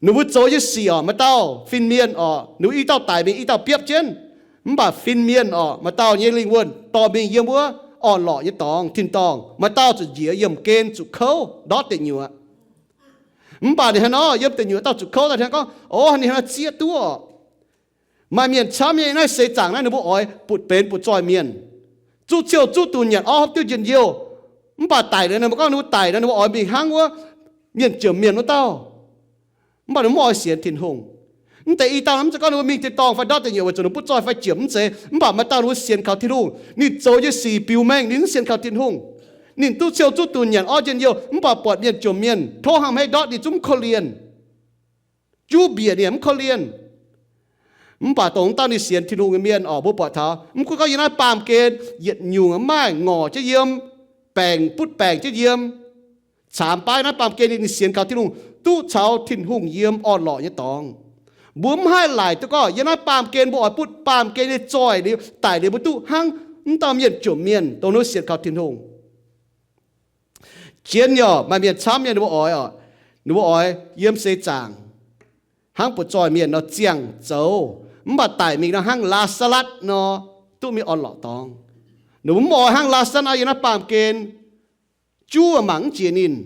ninh mbuo zoux nyei sic oc, maaih dauh fin-mienh oc, ninh mbuo i dauh daic mingh, i dauh biopv jienv. Mv baac fin-mienh oc, maaih dauh nyei lingh wuonh dorh mingh yiem wuov orn-lorqc nyei dorngx, tin-dorngh. Maaih dauh zuqc njiec yiemh gen zuqc kouv ndortv deic nyuoqc. Mv baac ninh hnangv nor yiem deic nyuoqc dauh zuqc kouv daaih, hnangv gorngv, O, ninh hnangv nor zieqv duqv oc. Maaih mienh camv nyei naaiv seix zaangc naaiv ninh mbuo oix butv benx butv zoih mienh, zuqv ciou zuqv dunh nyanc orv hopv diuv njien-youh. Mv baac daic liuz, ninh mbuo gorngv ninh mbuo daic nor, ninh mbuo oix mingh hnangv wuov mienh jomc mienh wuov dauh. Mv baac ninh mbuo mv oix sienx Tin-Hungh. Mv deix i dauh mv zeiz gorngv ninh mbuo mingh tin-dorngh fai ndortv deic nyuoqc weic zuqc ninh butv zoih fai jomc, mv zeiz. Mv baac maaih dauh ninh mbuo sienx kaux Tin-Hungh, ninh zoux nyei sic biux mengh ninh mv sienx kaux Tin-Hungh. Ninh duqv ciou zuqv dunh nyanc orv njien-youh, mv baac buatc mienh jomc mienh tov hnangv hmeiv ndortv ninh zungv mv korv-lienh. Juv mbiec ninh mv korv-lienh. Mv baac dongh dauh ninh sienx Tin-Hungh nyei mienh oc, mbuo buatc taux mv gunv gorngv yiem naaiv baamh gen yietc nyungc maaih ngorc jienv yiem, baengc butv baengc jienv yiem, caamx baav naaiv baamh gen ninh sienx kaux Tin-Hungh, duqv caux Tin-Hungh yiem orn-lorqc nyei dorngx. Mbuo mv haih laaic duqv gorngv yiem naaiv baamh gen mbuo oix butv baamh gen nyei zoih liuz daic liuz mbuo duqv hnangv mv dauh mienh jomc mienh dongh ninh sienx kaux Tin-Hungh. Jienv nyei oc, maaih mienh camv nyei ninh mbuo oix oc, ninh mbuo oix yiem seix zaangc hnangv butv zoih mienh nor ziangh zoux, mv baac daic mingh nor hnangv Laa^saa^latv nor duqv mingh orn-lorqc dorngx. Ninh mbuo mv oix hnangv Laa^saa^latv nor yiem naaiv baamh gen, juv mangc mv jiex ninh.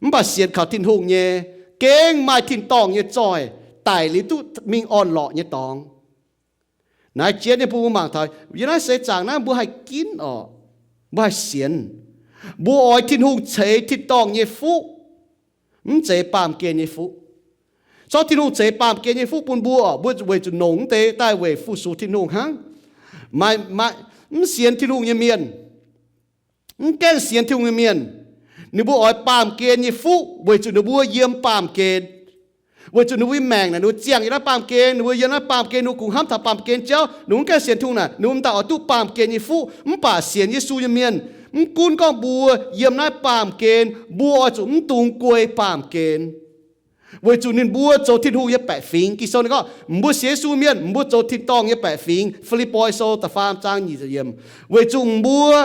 Mv baac sienx kaux Tin-Hungh nyei, gengh maaih tin-dorngh nyei zoih, daic liuz duqv mingh orn-lorqc nyei dorngx. Naaiv jienv nyei bun mbuo mangc taux yiem naaiv seix zaangc naaiv mbuo haih ginv oc, mbuo haih sienx. Mbuo oix Tin-Hungh ceix tin-dorngh nyei fuqv, mv zeiz baamh gen nyei fuqv. Zorqv Tin-Hungh ceix baamh gen nyei fuqv bun mbuo oc, mbuo weic zuqc nongc mv deix daaih weic fu-sux Tin-Hungh hnangv. Maaih, maaih mv sienx Tin-Hungh nyei mienh, mv gaengh sienx Tin-Hungh nyei mienh, ninh mbuo oix baamh gen nyei fuqv weic zuqc ninh mbuo yiem baamh gen. Weic zuqc ninh mbuo nyei maengc naaic ninh mbuo ziangh yiem naaiv baamh gen, ninh mbuo yiem naaiv baamh gen, ninh mbuo kungx hnamv taux baamh gen jauv, ninh mbuo mv gaengh sienx Tin-Hungh naaic, ninh mbuo m'daaih oix duqv baamh gen nyei fuqv. Mv baac sienx Yesu nyei mienh, mv gunv gorngv mbuo yiem naaiv baamh gen, mbuo oix zuqc mv dungx guei baamh gen. Weic zuqc ninh mbuo zoux Tin-Hungh nyei baeqc fingx. Ging-Sou ninh gorngv, mbuo sienx Yesu mienh, mbuo zoux tin-dorngh nyei baeqc fingx. Fi^lipv^poi Sou da'faam zaang nyic ziepc yiemc. Weic zuqc mbuo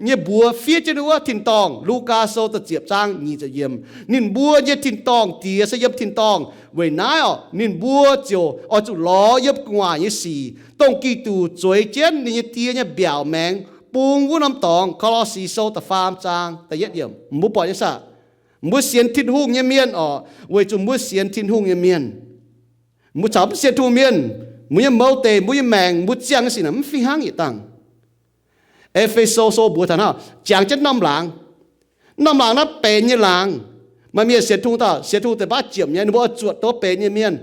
nyei mbuox fiev jienv wuov tin-dorngh. Lugaa Sou da'ziepc zaang nyic ziepc yiemc, ninh mbuo nyei tin-dorngh Diex se yiem tin-dorngh. Weic naaiv oc, ninh mbuo ziouc oix zuqc lorz yiem gu'nguaaic nyei sic, dongh Giduc zueiz jienv ninh nyei Die nyei mbiaauc maengx bung wuov norm dorngx. Ko^lo^si Sou da'faam zaang da'yietv yiemc, mbuo buatc nyei saah? Mbuo sienx Tin-Hungh nyei mienh oc, weic zuqc mbuo sienx Tin-Hungh nyei mienh. Mbuo caux mv sienx Tin-Hungh mienh, mbuo nyei mouz deic, mbuo nyei maengc, mbuo ziangh nyei sic naaic mv fih hnangv yietc dangh. E^fe^so Sou mbuox taux naaiv, jangx jienv norm laangz. Norm laangz naaiv benx nyei laangz. Maaih mienh sienx Tin-Hungh dauh, sienx Tin-Hungh deix baav ziepc nyei, ninh mbuo oix zuotc douz benx nyei mienh.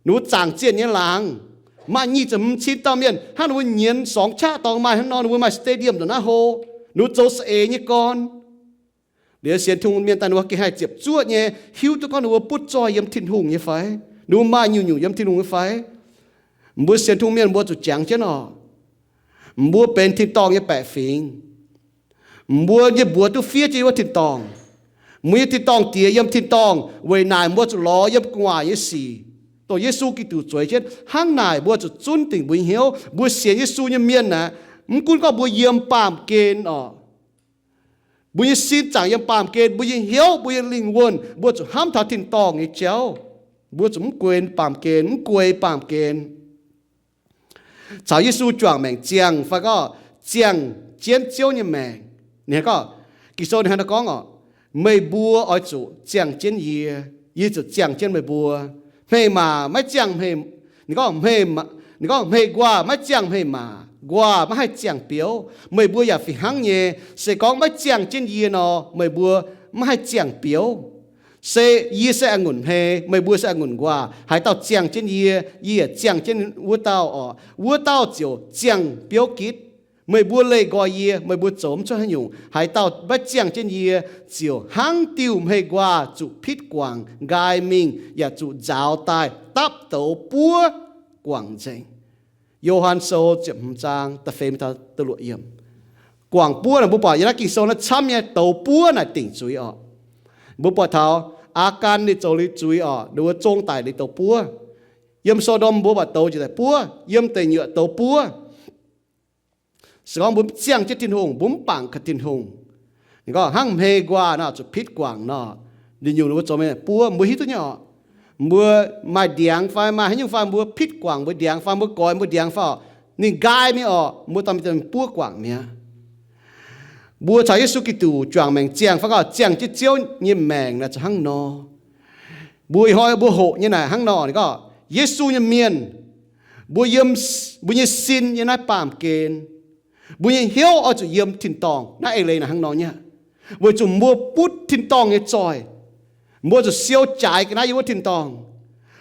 Ninh mbuo zaangc zienh nyei laangz. Maaih nyic ziepc hmz cin dauh mienh hnangv ninh mbuo nyienz sorngx qaqv dorngx maaih hnangv nor, ninh mbuo maaih stadium ndongc naaiv hlo. Ninh mbuo zoux saeng-eix nyei gorn. Liuz sienx Tin-Hungh mienh daaih ninh mbuo gengh haih ziepc zuoqv nyei hiuv duqv gorngv ninh mbuo butv zoih yiem Tin-Hungh nyei fai, ninh mbuo maaih nyungc-nyungc yiem Tin-Hungh nyei fai. Mbuo sienx Tin-Hungh mienh mbuo zuqc jangx jienv oc. Mbuo benx tin-dorngh nyei baeqc fingx. Mbuo nyei mbuox duqv fiev jienv wuov tin-dorngh. Mbuo nyei tin-dorngh Diex yiem tin-dorngh. Weic naaic mbuo zuqc lorz yiem gu'nguaaic nyei sic, dongh Yesu Giduc zueiz jienv. Hnangv naaic mbuo zuqc zunv dingc mbuo nyei hnyouv. Mbuo sienx Yesu nyei mienh aeqv, mv gunv gorngv mbuo yiem baamh gen oc, mbuo nyei sin zaangc yiem baamh gen, mbuo nyei hnyouv, mbuo nyei lingh wuonh, mbuo zuqc hnamv taux tin-dorngh nyei jauv. Mbuo zuqc mv guei baamh gen, mv guei baamh gen. Caux Yesu juangc maengc ziangh fai gorngv ziangh jienv Ziouv nyei maengc. Ninh gorngv, Ging-Sou ninh hnangv naaiv gorngv oc, meih mbuo oix zuqc ziangh jienv yie, yie ziouc ziangh jienv meih mbuo. Hmei maac maiv ziangh hmei, ninh gorngv, ninh gorngv, hmei nquaah maiv ziangh hmei maac, nquaah maiv haih ziangh biouv. Meih mbuo yaac fih hnangv nyei. Se gorngv maiv ziangh jienv yie nor, meih mbuo maiv haih ziangh biouv. Se yie se a'ngunc hmei, meih mbuo se a'ngunc nquaah. Haaix dauh ziangh jienv yie, yie yaac ziangh jienv wuov dauh oc, wuov dauh ziouc ziangh biouv gitv. Meih mbuo leih nqoi yie, meih mbuo zoux mv cuotv haaix nyungc. Haaix dauh maiv ziangh jienv yie ziouc hnangv diuh hmei nquaah zuqc pitv guangc nqaai mingh, yaac zuqc nzaaux daaih dapv douz buov guangc nzengc. Yo^han Sou ziepc hmz zaang da'feix mingh taux da'luoqc yiemc. Guangc buov naaic mbuo buatc yiem naaiv Ging-Sou naaiv camv nyei douz buov naaic dingc zuiz oc. Mbuo buatc taux Aagaan ninh zoux liuz zuiz oc, ninh mbuo zong daic liuz douz buov. Yiem So^ndom mbuo buatc douz njiec daaih buov, yiem deic nyuoqc douz buov. Se gorngv mbuo mv ziangh jienv Tin-Hungh, mbuo mv bangc gaax Tin-Hungh, ninh gorngv hnangv hmei nquaah nor zuqc pitv guangc nor, ninh nyungc ninh mbuo zoux mienh buov, mbuo hiuv duqv nyei oc. Mbuo maaih ndiangx fai maaih haaix nyungc fai mbuo pitv guangc mbuo ndiangx fai mbuo goix mbuo ndiangx fai oc, ninh nqaai mingh oc, mbuo dorh mingh buov guangc mi'aqv. Mbuo caux Yesu Giduc juangc maengc ziangh fai gorngv ziangh jienv Ziouv nyei maengc naaic zuqc hnangv nor. Mbuo ih hnoi mbuo hoqc nyei naaic hnangv nor, ninh gorngv Yesu nyei mienh, mbuo yiem, mbuo nyei sin yiem naaiv baamh gen. Mbuo nyei hnyouv oix zuqc yiem tin-dorngh. Naaiv eix leiz naaic hnangv nor nyei aqv. Weic zuqc mbuo butv tin-dorngh nyei zoih, mbuo zuqc siou jaaix ga'naaiv yiem wuov tin-dorngh.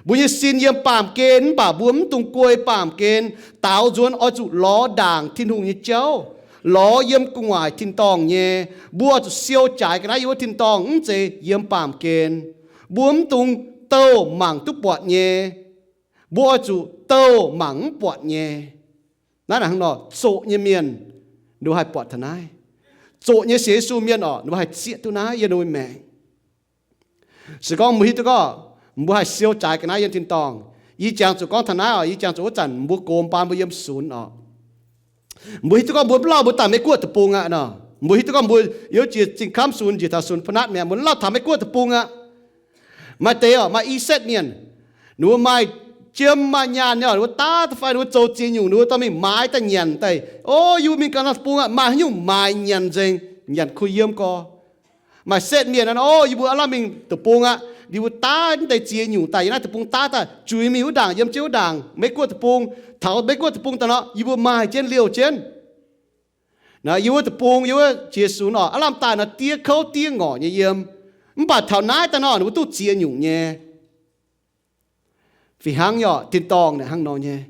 Mbuo nyei sin yiem baamh gen mv baac mbuo mv dungx guei baamh gen. Daaux nzuonx oix zuqc lorz ndaangc Tin-Hungh nyei jauv, lorz yiem gu'nguaaic tin-dorngh nyei. Mbuo oix zuqc siou jaaix ga'naaiv yiem wuov tin-dorngh, mv zeiz yiem baamh gen. Mbuo mv dungx douh mangc duqv buatc nyei. Mbuo oix zuqc douh mangc mv buatc nyei. Naaiv naaic hnangv nor, zoqc nyei mienh ninh mbuo haih buatc taux naaiv. Zoqc nyei sienx Yesu mienh oc, ninh mbuo haih zieqv duqv naaiv yiem ninh mbuo maengc. Se gorngv mbuo hiuv duqv gorngv mbuo haih siou jaaix ga'naaiv yiem tin-dorngh, yie jangx zuqc gorngv taux naaiv oc, yie jangx zuqc wuov zanc mbuo gox baan mbuo yiem sunx oc, mbuo hiuv duqv gorngv mbuo mv lauh mbuo daaih Meiv Guoqv deic-bung aqv nor. Mbuo hiuv duqv gorngv mbuo yiem jiex Zingh Kamv Sunx njiec taux Sunx Pa'natv mi'aqv, mbuo lauh taux Meiv Guoqv deic-bung aqv. Maaih deix oc, maaih I^setv mienh, ninh mbuo maaih jiem maaih nyaanh nyei oc, ninh mbuo daav da'fai ninh mbuo zoux ziex nyungc, ninh mbuo dorh mingh maaiz daaih nyanc daaih. O, yie mbuo mingh ganh norm deic-bung aqv, maaih haaix nyungc maaiz nyanc nzengc, nyanc kuh yiem gorx. Maaih setv mienh nor, o, yie mbuo aav lamh mingh deic-bung aqv, yie mbuo daav deix ziex nyungc daaih yiem naaiv deic-bung daav daaih, juix mingh wuov ndaangc, yiem jienv wuov ndaangc, Meiv Guoqv deic-bung. Taux Meiv Guoqv deic-bung daaih nor, yie mbuo maaih jienv liouh jienv. Naaiv yiem wuov deic-bung, yiem wuov jiex sunx oc, aav lamh daaih nor, diev kouv diev ngorc nyei yiem. Mv baac taux naaiv daaih nor, ninh mbuo duqv ziex nyungc nyei. Fih hnangv nyei oc, tin-dorngh naaic hnangv nor nyei.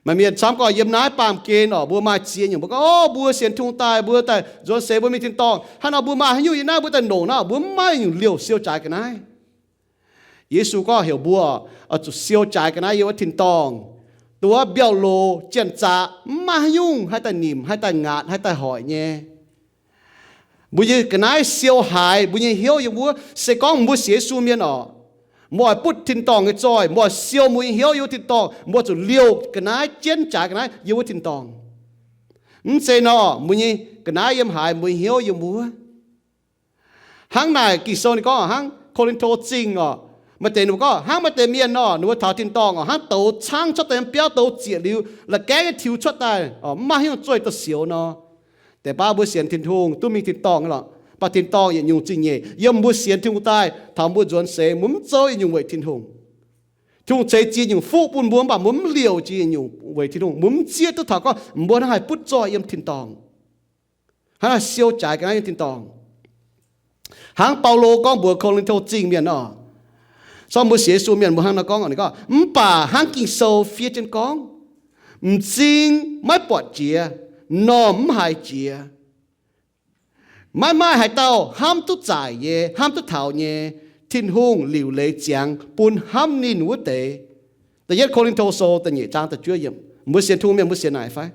Maaih mienh camv gorngv yiem naaiv baamh gen oc, mbuo maaih ziex nyungc, mbuo gorngv, o, mbuo sienx Tin-Hungh daaih, mbuo daaih nzuonx seix mbuo mingh tin-dorngh. Hnangv nor mbuo maaih haaix nyungc yiem naaiv mbuo daaih longc nor, mbuo mv maaih nyungc liouh siou jaaix ga'naaiv. Yesu gorngv heuc mbuo oix zuqc siou jaaix ga'naaiv yiem wuov tin-dorngh. Dongh wuov mbiauh loz, janx-zaqc, mv maaih haaix nyungc haih daaih nimc, haih daaih ngaatc, haih daaih hoic nyei. Mbuo nyei ga'naaiv siou haiz, mbuo nyei hnyouv yiem wuov. Se gorngv mbuo sienx Yesu mienh oc, mbuo oix butv tin-dorngh nyei zoih, mbuo oix siou mbuo nyei hnyouv yiem wuov tin-dorngh, mbuo zuqc liouh ga'naaiv, jienv jaaix ga'naaiv yiem wuov tin-dorngh. Mv zeiz nor, mbuo nyei ga'naaiv yiem haaix, mbuo hnyouv yiem wuov. Hnangv naaic Ging-Sou ninh gorngv hnangv Ko^lin^to Zingh orqc, maaih deix ninh mbuo gorngv hnangv maaih deix mienh nor, ninh mbuo taux tin-dorngh orqc, hnangv douz caangv cuotv daaih yiem biauv, douz zieqc liuz la'gaengv nyei tiux cuotv daaih orqc, mv maaih haaix nyungc zueih duqv sioux nor. Deix baav mbuo sienx Tin-Hungh duqv mingh tin-dorngh nyei lorqc, mv baac tin-dorngh yietc nyungc zingh nyeic yiem mbuo sienx Tin-Hungh daaih. Taux mbuo nzuonx seix mbuo mv zoux yietc nyungc weic Tin-Hungh. Tin-Hungh ceix ziex nyungc fuqv bun mbuo, mv baac mbuo mv liouc jiex yietc nyungc weic Tin-Hungh. Mbuo mv zieqv duqv taux gorngv mbuo hnangv haih butv zoih yiem tin-dorngh, hnangv naaiv siou jaaix ga'naaiv yiem tin-dorngh. Hnangv Baulo gorngv mbuox Ko^lin^to Zingh mienh orqc, sorng mbuo sienx Yesu mienh mbuo hnangv nor gorngv, ninh gorngv, mv baac hnangv Ging-Sou fiev jienv gorngv, m'zing maiv buatc jiex, m'normh mv haiz jiex. Maiv maaih haaix dauh hnamv duqv zaaic nyei, hnamv duqv taux nyei, Tin-Hungh liuc leiz ziangx bun hnamv ninh wuov deix. Da'yietv Ko^lin^to Sou da'nyeic zaang da'juov yiemc. Mbuo sienx Tin-Hungh mienh mbuo sienx naaic fai?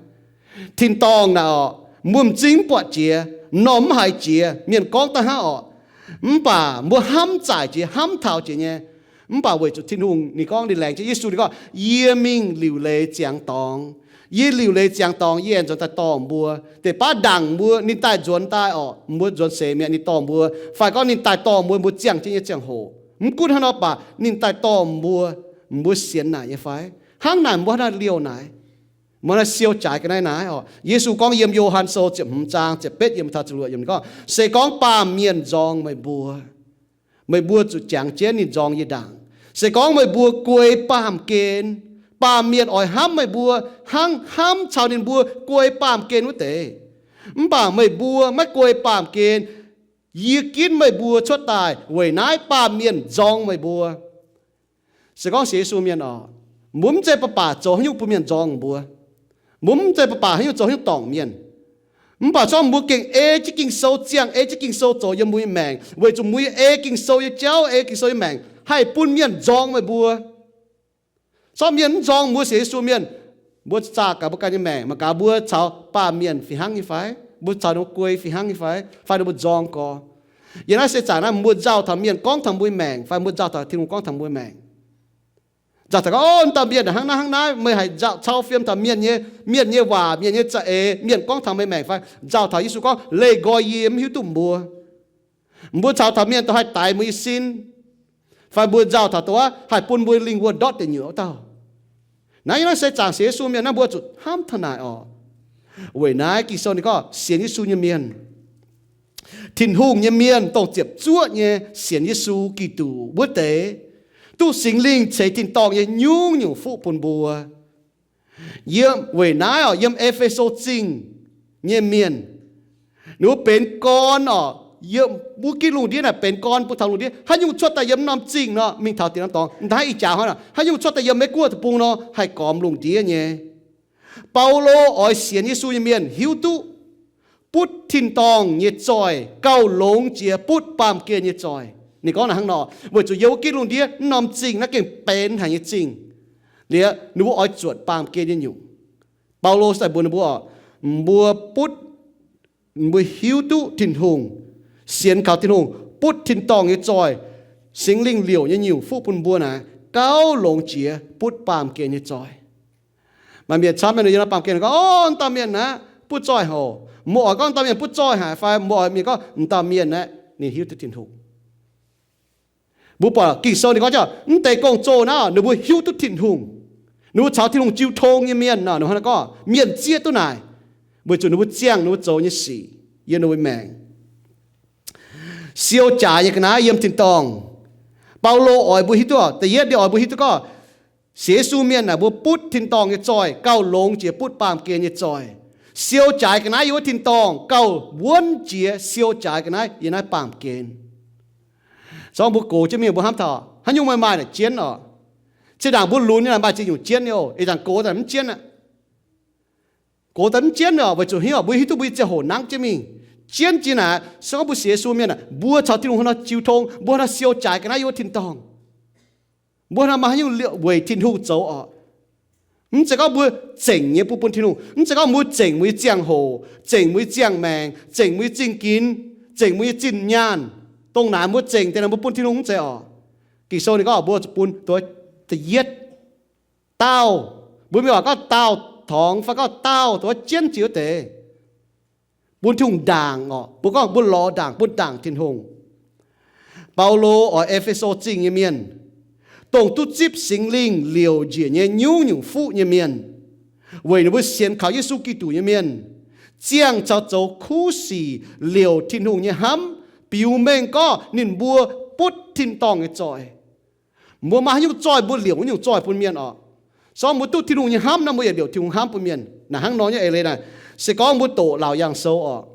Tin-dorngh naaic orqc, mbuo m'zing mv buatc jiex, m'normh mv haiz jiex, mienh gorngv daaih hnangv orqc. Mv baac mbuo hnamv zaaic jiex, hnamv taux jiex nyei. Mv baac weic zuqc Tin-Hungh ninh gorngv ninh laengz jienv Yesu, ninh gorngv, yie mingh liuc leiz ziangx dorngx. Yie liuc leiz ziangx dorngx, yie aengx nzuonx daaih dorh mbuo. Deix baav ndaangc mbuo ninh daaih nzuonx daaih orqc, mbuo nzuonx seix mi'aqv, ninh dorh mbuo, fai gorngv ninh daaih dorh mbuo, mbuo ziangh jienv nyei ziangh hoc. Mv gunv hnangv nor baac ninh daaih dorh mbuo, mbuo sienx naaic nyei fai? Hnangv naaic mbuo hnangv naaiv liouh naaic, mbuo hnangv naaiv siou jaaix ga'naaiv naaiv orqc. Yesu gorngv yiem Yo^han Sou ziepc hmz zaang ziepc betv yiemc taux ziepc luoqc yiemc gorngv, se gorngv baamh mienh nzorng meih mbuo, meih mbuo zuqc jangx jienv ninh nzorng yie ndaangc. Se gorngv meih mbuo guei baamh gen, baamh mienh oix hnamv meih mbuo hnangv hnamv caux ninh mbuo guei baamh gen wuov deix. Mv baac meih mbuo maiv guei baamh gen. Yie ginv meih mbuo cuotv daaih weic naaiv baamh mienh nzorng meih mbuo. Se gorngv sienx Yesu mienh orqc, mbuo mv zeiz baac baac zoux haaix nyungc bun mienh nzorng mbuo. Mbuo mv zeiz baac baac haaix nyungc zoux haaix nyungc dorngc mienh. Mv baac zorngv mbuo gengh ei jienv Ging-Sou ziangh, ei jienv Ging-Sou zoux yiem mbuo nyei maengc, weic zuqc mbuo nyei ei Ging-Sou nyei jauv, ei Ging-Sou nyei maengc haih bun mienh nzorng meih mbuo. Zorngv mienh mv nzorng mbuo sienx Yesu mienh, mbuo zaah gaax mbuo ganh nyei maengc, mangc gaax mbuo caux baamh mienh fih hnangv nyei fai? Mbuo caux ninh mbuo guei fih hnangv nyei fai? Fai ninh mbuo nzorng gorx? Yiem naaiv seix zaangc naaiv mbuo nzauh taux mienh gorngv taux mbuo nyei maengc fai mbuo nzauh taux Tin-Hungh gorngv taux mbuo nyei maengc? Nzauh taux gorngv, o, naaiv dauh mienh hnangv naaiv hnangv naaiv, meih haiz nzauh cau fiem taux mienh nyei, mienh nyei waac, mienh nyei za'eix, mienh gorngv taux meih maengc fai? Nzauh taux Yesu gorngv, leih nqoi yie mv hiuv duqv mbuo. Mbuo caux taux mienh dongh haih daix mbuo nyei sin, fai mbuo nzauh taux dongh wuov haih bun mbuo lingh wuonh ndortv deic nyuoqc wuov dauh. Naaiv yiem naaiv seix zaangc sienx Yesu mienh naaiv mbuo zuqc hnamv taux naaic orqc. Weic naaiv Ging-Sou ninh gorngv sienx Yesu nyei mienh, Tin-Hungh nyei mienh dongh ziepc zuoqv nyei sienx Yesu Giduc wuov deix, duqv Singx Lingh ceix tin-dorngh nyei nyungc-nyungc fuqv bun mbuo. Yiem weic naaiv orqc, yiem E^fe^so Zingh nyei mienh, ninh mbuo benx gorn orqc, yiem wuov gitv lungh ndiev naaic benx gorn bun taux lungh ndiev. Haaix nyungc cuotv daaih yiem norm zingh nor, mingh taux diex norm dorngx, m'daaih ih jaax hnoi, haaix nyungc cuotv daaih yiem Meiv Guoqv deic-bung nor, haih gormx lungh ndiev nyei. Baulo oix sienx Yesu nyei mienh hiuv duqv butv tin-dorngh nyei zoih gauh longx jiex butv baamh gen nyei zoih. Ninh gorngv naaic hnangv nor, weic zuqc yiem wuov gitv lungh ndiev norm zingh naaiv gengh benx haic nyei zingh. Liuz ninh mbuo oix zuotc baamh gen nyei nyungc. Baulo daaih mbuox ninh mbuo orqc, mbuo butv, mbuo hiuv duqv Tin-Hungh, sienx kaux Tin-Hungh, butv tin-dorngh nyei zoih, Singx Lingh liouc nyei nyungc fuqv bun mbuo naaic, gauh longx jiex butv baamh gen nyei zoih. Maaih mienh camv mienh yiem naaiv baamh gen gorngv, o, m'dauh mienh naaiv butv zoih haic. Mbuo oix gorngv m'dauh mienh butv zoih haic fai mbuo oix mienh gorngv m'dauh mienh naaiv ninh hiuv duqv Tin-Hungh? Mbuo buatc Ging-Sou ninh gorngv, mv deix gong-zoh naaiv ninh mbuo hiuv duqv Tin-Hungh. Ninh mbuo caux Tin-Hungh jiu tong nyei mienh nor, ninh hnangv naaiv gorngv mienh zieqv duqv naaic, weic zuqc ninh mbuo ziangh ninh mbuo zoux nyei sic yiem ninh mbuo maengc. Siou jaaix nyei ga'naaiv yiem tin-dorngh. Baulo oix mbuo hiuv duqv, da'yietv ninh oix mbuo hiuv duqv gorngv, sienx Yesu mienh naaic mbuo butv tin-dorngh nyei zoih gauh longx jiex butv baamh gen nyei zoih. Siou jaaix ga'naaiv yiem wuov tin-dorngh gauh wuonv jiex siou jaaix ga'naaiv yiem naaiv baamh gen. Zorngv mbuo gox jienv mingh mbuo hnamv taux haaix nyungc maaih maaih naaic jienv orqc. Zinh ndaangc mbuo lunx nyei naaic maaih ziex nyungc jienv nyei oc. Ih zanc gox daaih mv jienv aqv. Gox daaih mv jienv orqc, weic zuqc haaix nyungc, mbuo hiuv duqv mbuo nyei ziangh hoc nangv jienv mingh. Jienv jiex naaic, se gorngv mbuo sienx Yesu mienh aah, mbuo caux Tin-Hungh hnangv nor jiu tong, mbuo hnangv nor siou jaaix ga'naaiv yiem wuov tin-dorngh. Mbuo hnangv nor maaih haaix nyungc liouh weic Tin-Hungh zoux orqc. Mv zeiz gorngv mbuo zengc nyei bun bun Tin-Hungh. Mv zeiz gorngv mbuo zengc mbuo nyei ziangh hoc, zengc mbuo nyei ziangh maengc, zengc mbuo nyei zingh ginx, zengc mbuo nyei zinh nyaanh, dongh naaic mbuo zengc deix naaic mbuo bun Tin-Hungh mv zeiz orqc. Ging-Sou ninh gorngv mbuo zuqc bun da'yietv dauh. Mbuo mienh waac gorngv dauh torngx fai gorngv daauh dongh jienv jiex wuov deix, bun Tin-Hungh ndaangc orqc. Mbuo gorngv mbuo lorz ndaangc, bun ndaangc Tin-Hungh. Baulo oix E^fe^so Zingh nyei mienh, dongh duqv zipv Singx Lingh liouc njiec nyei nyungc-nyungc fuqv nyei mienh, weic ninh mbuo sienx kaux Yesu Giduc nyei mienh, ziangh caux zoux kuv sic liouc Tin-Hungh nyei hnamv, biux mengh gorngv ninh mbuo butv tin-dorngh nyei zoih. Mbuo maaih haaix nyungc zoih mbuo liouc haaix nyungc zoih bun mienh orqc. Se gorngv mbuo duqv Tin-Hungh nyei hnamv nor, mbuo yaac liouc Tin-Hungh hnamv bun mienh. Naaic hnangv nor nyei eix leiz naaic, se gorngv mbuo doqc laauc yaangh sou orqc,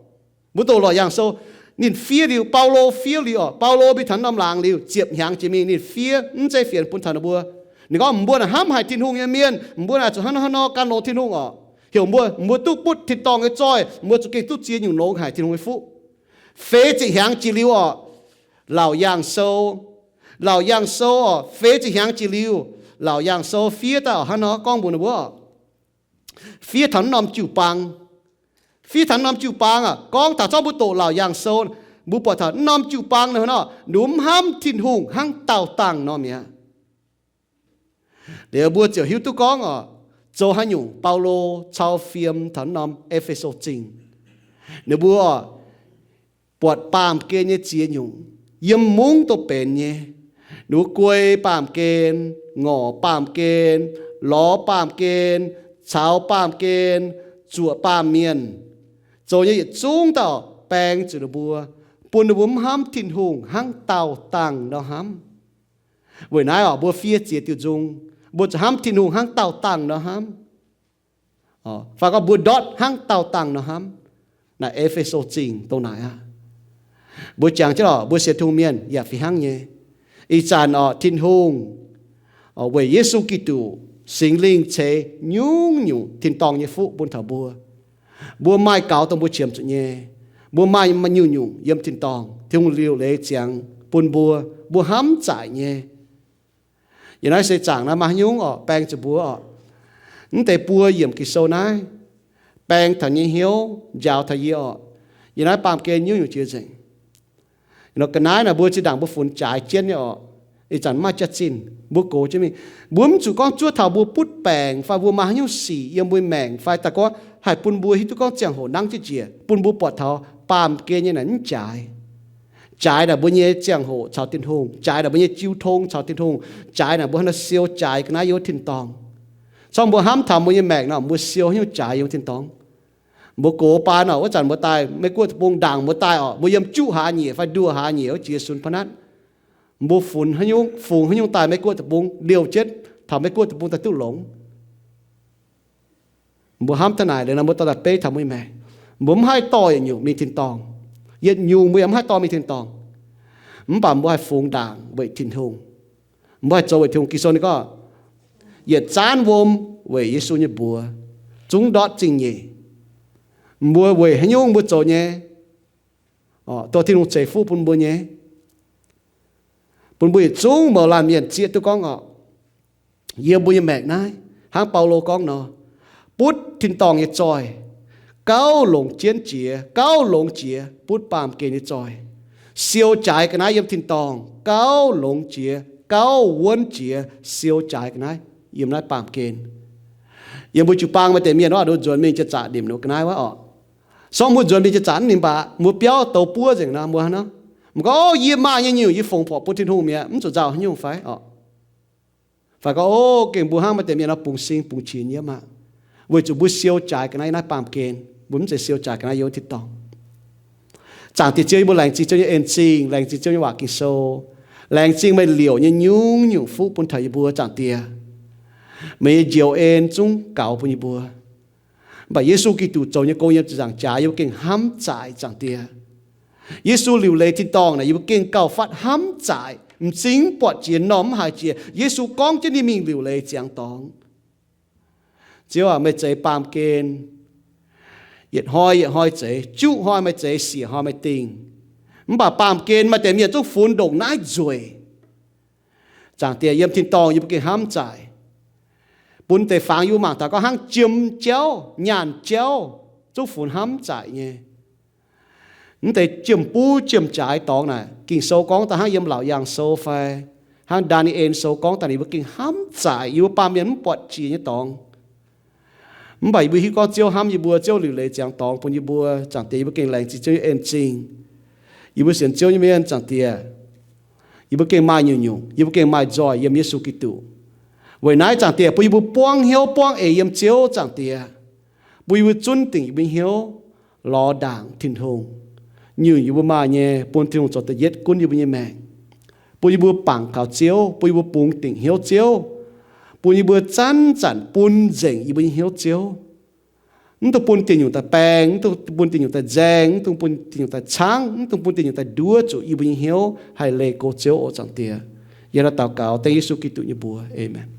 mbuo doqc laauc yaangh sou, ninh fiev liuz, Baulo fiev liuz orqc, Baulo mingh taux norm laangz liuz ziepc hnyangx jiex mingh ninh fiev mv zeiz fienx bun taux ninh mbuo. Ninh gorngv mbuo naaic hnamv haic Tin-Hungh nyei mienh, mbuo naaic zuqc hnangv nor hnangv nor gan longx Tin-Hungh orqc. Heuc mbuo, mbuo duqv butv tin-dorngh nyei zoih, mbuo zuqc gengh duqv ziex nyungc longx haic Tin-Hungh nyei fuqv. Feix ziepc hnyangx jiex liuz orqc, laauc yaangh sou, laauc yaangh sou orqc, feix ziepc hnyangx jiex liuz, laauc yaangh sou fiev daaih orqc hnangv nor gorngv mbuox ninh mbuo orqc, fiev taux norm jiu-baang. Fiev taux norm jiu-baang aqv, gorngv taux zorqv mbuo doqc laauc yaangh sou, mbuo buatc taux norm jiu-baang nor, ninh mbuo mv hnamv Tin-Hungh hnangv daauh dangh nor mi'aqv. Liuz mbuo ziouc hiuv duqv gorngv orqc, zoux haaix nyungc Baulo cau fiem taux norm E^fe^so Zingh. Ninh mbuo orqc, buatc baamh gen nyei ziex nyungc, yiem mungv dongh benx nyei. Ninh mbuo guei baamh gen, ngorc baamh gen, lorz baamh gen, caux baamh gen, zuoqc baamh mienh, zoux nyei yietc zungv dauh baeng zuqc ninh mbuo, bun ninh mbuo mv hnamv Tin-Hungh hnangv daauh dangh nor hnamv. Weic naaiv orqc, mbuo fiev ziex diuh nzung, mbuo zuqc hnamv Tin-Hungh hnangv daauh dangh nor hnamv. Fai gorngv mbuo ndortv hnangv daauh dangh nor hnamv. Naaic E^fe^so Zingh dongh naaic aqv. Mbuo jangx jienv orqc, mbuo sienx Tin-Hungh mienh yaac fih hnangv nyei. Ih zanc orqc, Tin-Hungh weic Yesu Giduc, Singx Lingh ceix nyungc-nyungc tin-dorngh nyei fuqv bun taux mbuo. Mbuo maaih gaux dongh mbuo qiemx zuqc nyei. Mbuo maaih nyungc-nyungc yiem tin-dorngh, Tin-Hungh liuc leiz ziangx bun mbuo, mbuo hnamv zaaic nyei. Yiem naaiv seix zaangc naaiv maaih haaix nyungc orqc baeng zuqc mbuo orqc? Mv deix buo yiemc Ging-Sou naaiv baeng taux nyei hnyouv, njaaux taux yie orqc. Yiem naaiv baamh gen nyungc-nyungc jiex nzengc. Nor ga'naaiv naaic mbuo zinh ndaangc mbuo funx jaaix jienv nyei orqc. Ih zanc maiv jaax-zinh, mbuo gox jienv mingh. Mbuo mv zuqc gorngv zuov taux mbuo butv baengc fai mbuo maaih haaix nyungc sic yiem mbuo maengc fai daaih gorngv haih bun mbuo hiuv duqv gorngv ziangh hoc nangv jienv njiec, bun mbuo buatc taux baamh gen nyei naaic mv jaaix. Jaaix naaic mbuo nyei ziangh hoc caux Tin-Hungh, jaaix naaic mbuo nyei jiu tong caux Tin-Hungh, jaaix naaic mbuo hnangv nor siou jaaix ga'naaiv yiem wuov tin-dorngh. Corng mbuo hnamv taux mbuo nyei maengc nor, mbuo siou haaix nyungc jaaix yiem wuov tin-dorngh. Mbuo gox baan orqc, wuov zanc mbuo daaih Meiv Guoqv deic-bung, ndaangc mbuo daaih orqc, mbuo yiem juqv hlaax nyieqc fai nduoh hlaax nyieqc wuov jiex sunx pa'natv. Mbuo funx haaix nyungc, fungx haaix nyungc daaih Meiv Guoqv deic-bung, liouh jienv taux Meiv Guoqv deic-bung daaih duqv longx. Mbuo hnamv taux naaic liuz nor, mbuo dorh daaih beiv taux mbuo nyei maengc. Mbuo mv haih dorh yietc nyungc mingh tin-dorngh. Yietc nyungc mbuo yaac mv haih dorh mingh tin-dorngh. Mv baac mbuo haih fungx ndaangc weic Tin-Hungh. Mbuo haih zoux weic Tin-Hungh. Ging-Sou ninh gorngv, yietc zaanv wuom weic Yesu nyei mbuox zungv ndortv zingh nyeic. Mbuo weic haaix nyungc mbuo zoux nyei? Dongh Tin-Hungh ceix fuqv bun mbuo nyei, bun mbuo yietc zungv mouz laanh mienh zieqv duqv gorngv orqc, yiem mbuo nyei maengc naaiv, hnangv Baulo gorngv nor, butv tin-dorngh nyei zoih, gauh longx jienv jiex, gauh longx jiex butv baamh gen nyei zoih. Siou jaaix ga'naaiv yiem tin-dorngh, gauh longx jiex, gauh wuonv jiex siou jaaix ga'naaiv yiem naaiv baamh gen. Yiem mbuo jiu-baang maaih deix mienh wuov, nduov nzuonx mingh jiex zaqc nimc nor ga'naaiv wuov orqc. Sorng mbuo nzuonx mingh jiex zaqc nimc baac mbuo biauv douz buov nzengc nor, mbuo hnangv nor, mbuo gorngv, O, yie maaih nyei nyungc yie fongc borqc bun Tin-Hungh mi'aqv, mv zuqc nzauh haaix nyungc fai orqc. Fai gorngv, O, gengh mbuo hnangv maaih deix mienh nor bungx sing bungx qiex yiem aqv, weic zuqc mbuo siou jaaix ga'naaiv yiem naaiv baamh gen, mbuo mv zeiz siou jaaix ga'naaiv yiem wuov tin-dorngh. Zaangc Diex Ziouv, yie mbuo laengz zingh Ziouv nyei en-zingh, laengz zingh Ziouv nyei waac Ging-Sou, laengz zingh meih liouc nyei nyungc-nyungc fuqv bun taux yie mbuo, Zaangc Diex. Meih nyei njoux en zungv gaux bun yie mbuo. Mv baac Yesu Giduc zoux nyei gong yiem ziepc nzaangc jaax yie mbuo gengh hnamv zaaic, Zaangc Diex. Yesu liuc leiz tin-dorngh naaic yie mbuo gengh gauh fatv hnamv zaaic, m'zing mv buatc jiex, m'normh mv haiz jiex. Yesu gorngv jienv ninh mingh liuc leiz ziangx dorngx. Ziouv aac, meih zeix baamh gen, yietc hnoi yietc hnoi zeix, juqv hnoi meih zeix, siec hnoi meih dingh. Mv baac baamh gen maaih deix mienh zungv funx ndongc naaiv nzueic. Zaangc Diex, yiem tin-dorngh yie mbuo gengh hnamv zaaic. Bun deix fangx yie mbuo mangc taux gorngv hnangv jiem jauv, nyaanh jauv, zungv funx hnamv zaaic nyei. Mv deix jiem-buv jiem-jaaix dorngx naaic, Ging-Sou gorngv daaih hnangv yiem Laauc Yaangh Sou fai hnangv Ndaa^ni^en Sou gorngv daaih, ninh mbuo gengh hnamv zaaic yie mbuo baamh mienh mv buatc jiex nyei dorngx. Mv baac yie mbuo hiuv gorngv Ziouv hnamv yie mbuo, Ziouv liuc leiz ziangx dorngx bun yie mbuo, Zaangc Diex, yie mbuo gengh laengz zingh Ziouv nyei en-zingh. Yie mbuo sienx Ziouv nyei mienh, Zaangc Diex, yie mbuo gengh maaih nyungc-nyungc, yie mbuo gengh maaih nzoih yiem Yesu Giduc. Weic naaiv, Zaangc Diex, bun yie mbuo buangv hnyouv buangv eix yiem Ziouv, Zaangc Diex, bun yie mbuo zunv dingc yie mbuo nyei hnyouv lorz ndaangc Tin-Hungh. Nyungc yie mbuo maaih nyei, bun Tin-Hungh zoux da'yietv gunv yie mbuo nyei maengc, bun yie mbuo bangc kaux Ziouv, bun yie mbuo bungx dingc hnyouv Ziouv, bun yie mbuo zanc-zanc bun nzengc yie mbuo nyei hnyouv Ziouv. Mv dungx bun dieh nyungc daaih baeng, mv dungx bun dieh nyungc daaih nzaeng, mv dungx bun dieh nyungc daaih caangv, mv dungx bun dieh nyungc daaih nduov zuqc yie mbuo nyei hnyouv haih leih go Ziouv oc, Zaangc Diex. Yie hnangv daux gaux dengv Yesu Giduc nyei mbuox, aamen.